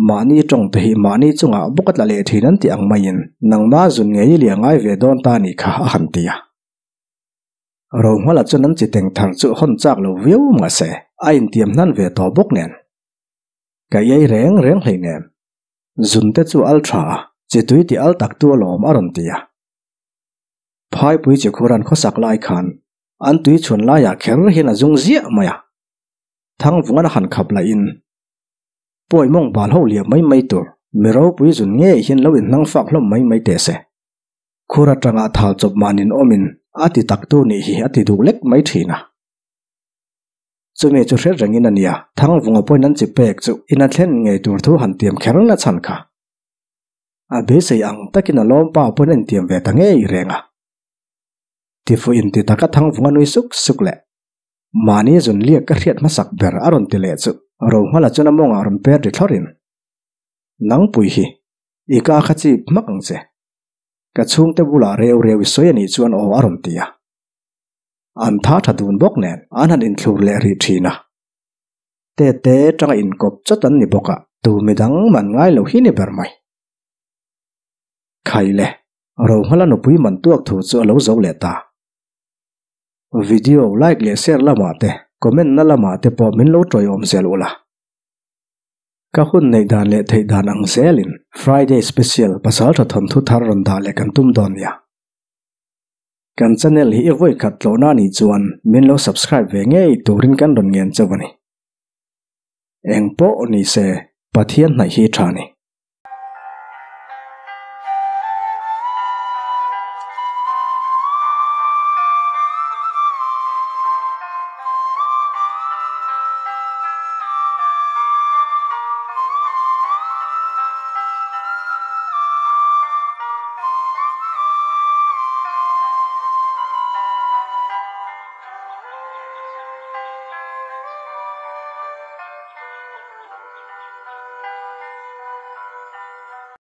Mahni tawng te hi mahni chungah bawk a tla leh thin an tih ang maiin nangma zun ngei i liah ngai ve dawn ta a nih kha a han ti a. Rohmala chuan an chi teng thar chu hawn chak lo viau mahse a intiam hnan ve tawh bawk nen. Ka iai reng reng hleinem. Zun te chu al tha a, chi tui tih al tak tu alawm a rawn ti a. Phaipui chi khur an khawsak lai khan an tui chhun laiah kher hian a zung ziah mai a. Thangvungan a han khap lahin pawi mawng bal ho liam mai mai tur mi ropui zun ngei hian lo inhnang fak hlawm mai mai teh se. Khur atanga thal chawp mahnin awmin a ti tak tu nih hi a ti duh lek mai thin a. Chumi chu hre rengin a nia, Thangvunga pawhin an chi pek chu in a thlen ngei tur thu han tiam kher na chhan kha. A beisei ang takin a lawmpa pawhin a intiam ve ta ngei reng a. Tifuh inti taka Thangvunga nui suk suk leh mahni zun liak ka hriat hmasak ber a rawn ti leh chu Rohmala chuan a mawngah rawn per ri thlawrin, Nangpui hi, i ka kha chip hmak ang che. Ka chhungte bulah reu reu i sawi a nih chuan aw a rawn ti a. An tha tha dun bawk nen an han inthlur leh rih thin a. Tete tanga inkawp chawt an ni bawk a, tu midang man ngai lo hi ni ber mai. Khai le, Rohmala nupui man tuak thu chu a lo zo leh ta. Video like leh share lamah te, comment na lamah te pawh min lo tawiawm zel ula. Ka hun neih dan leh theih dan ang zelin Friday special pasaltha thawnthu thar rawn dah leh kan tum dawn nia. Kan channel hi i vawi khat tlawhna anih chuan min lo subscribe ve ngei turin kan rawn ngen chauh a ni. Eng pawh ni se, Pathian hnaih hi tha ni.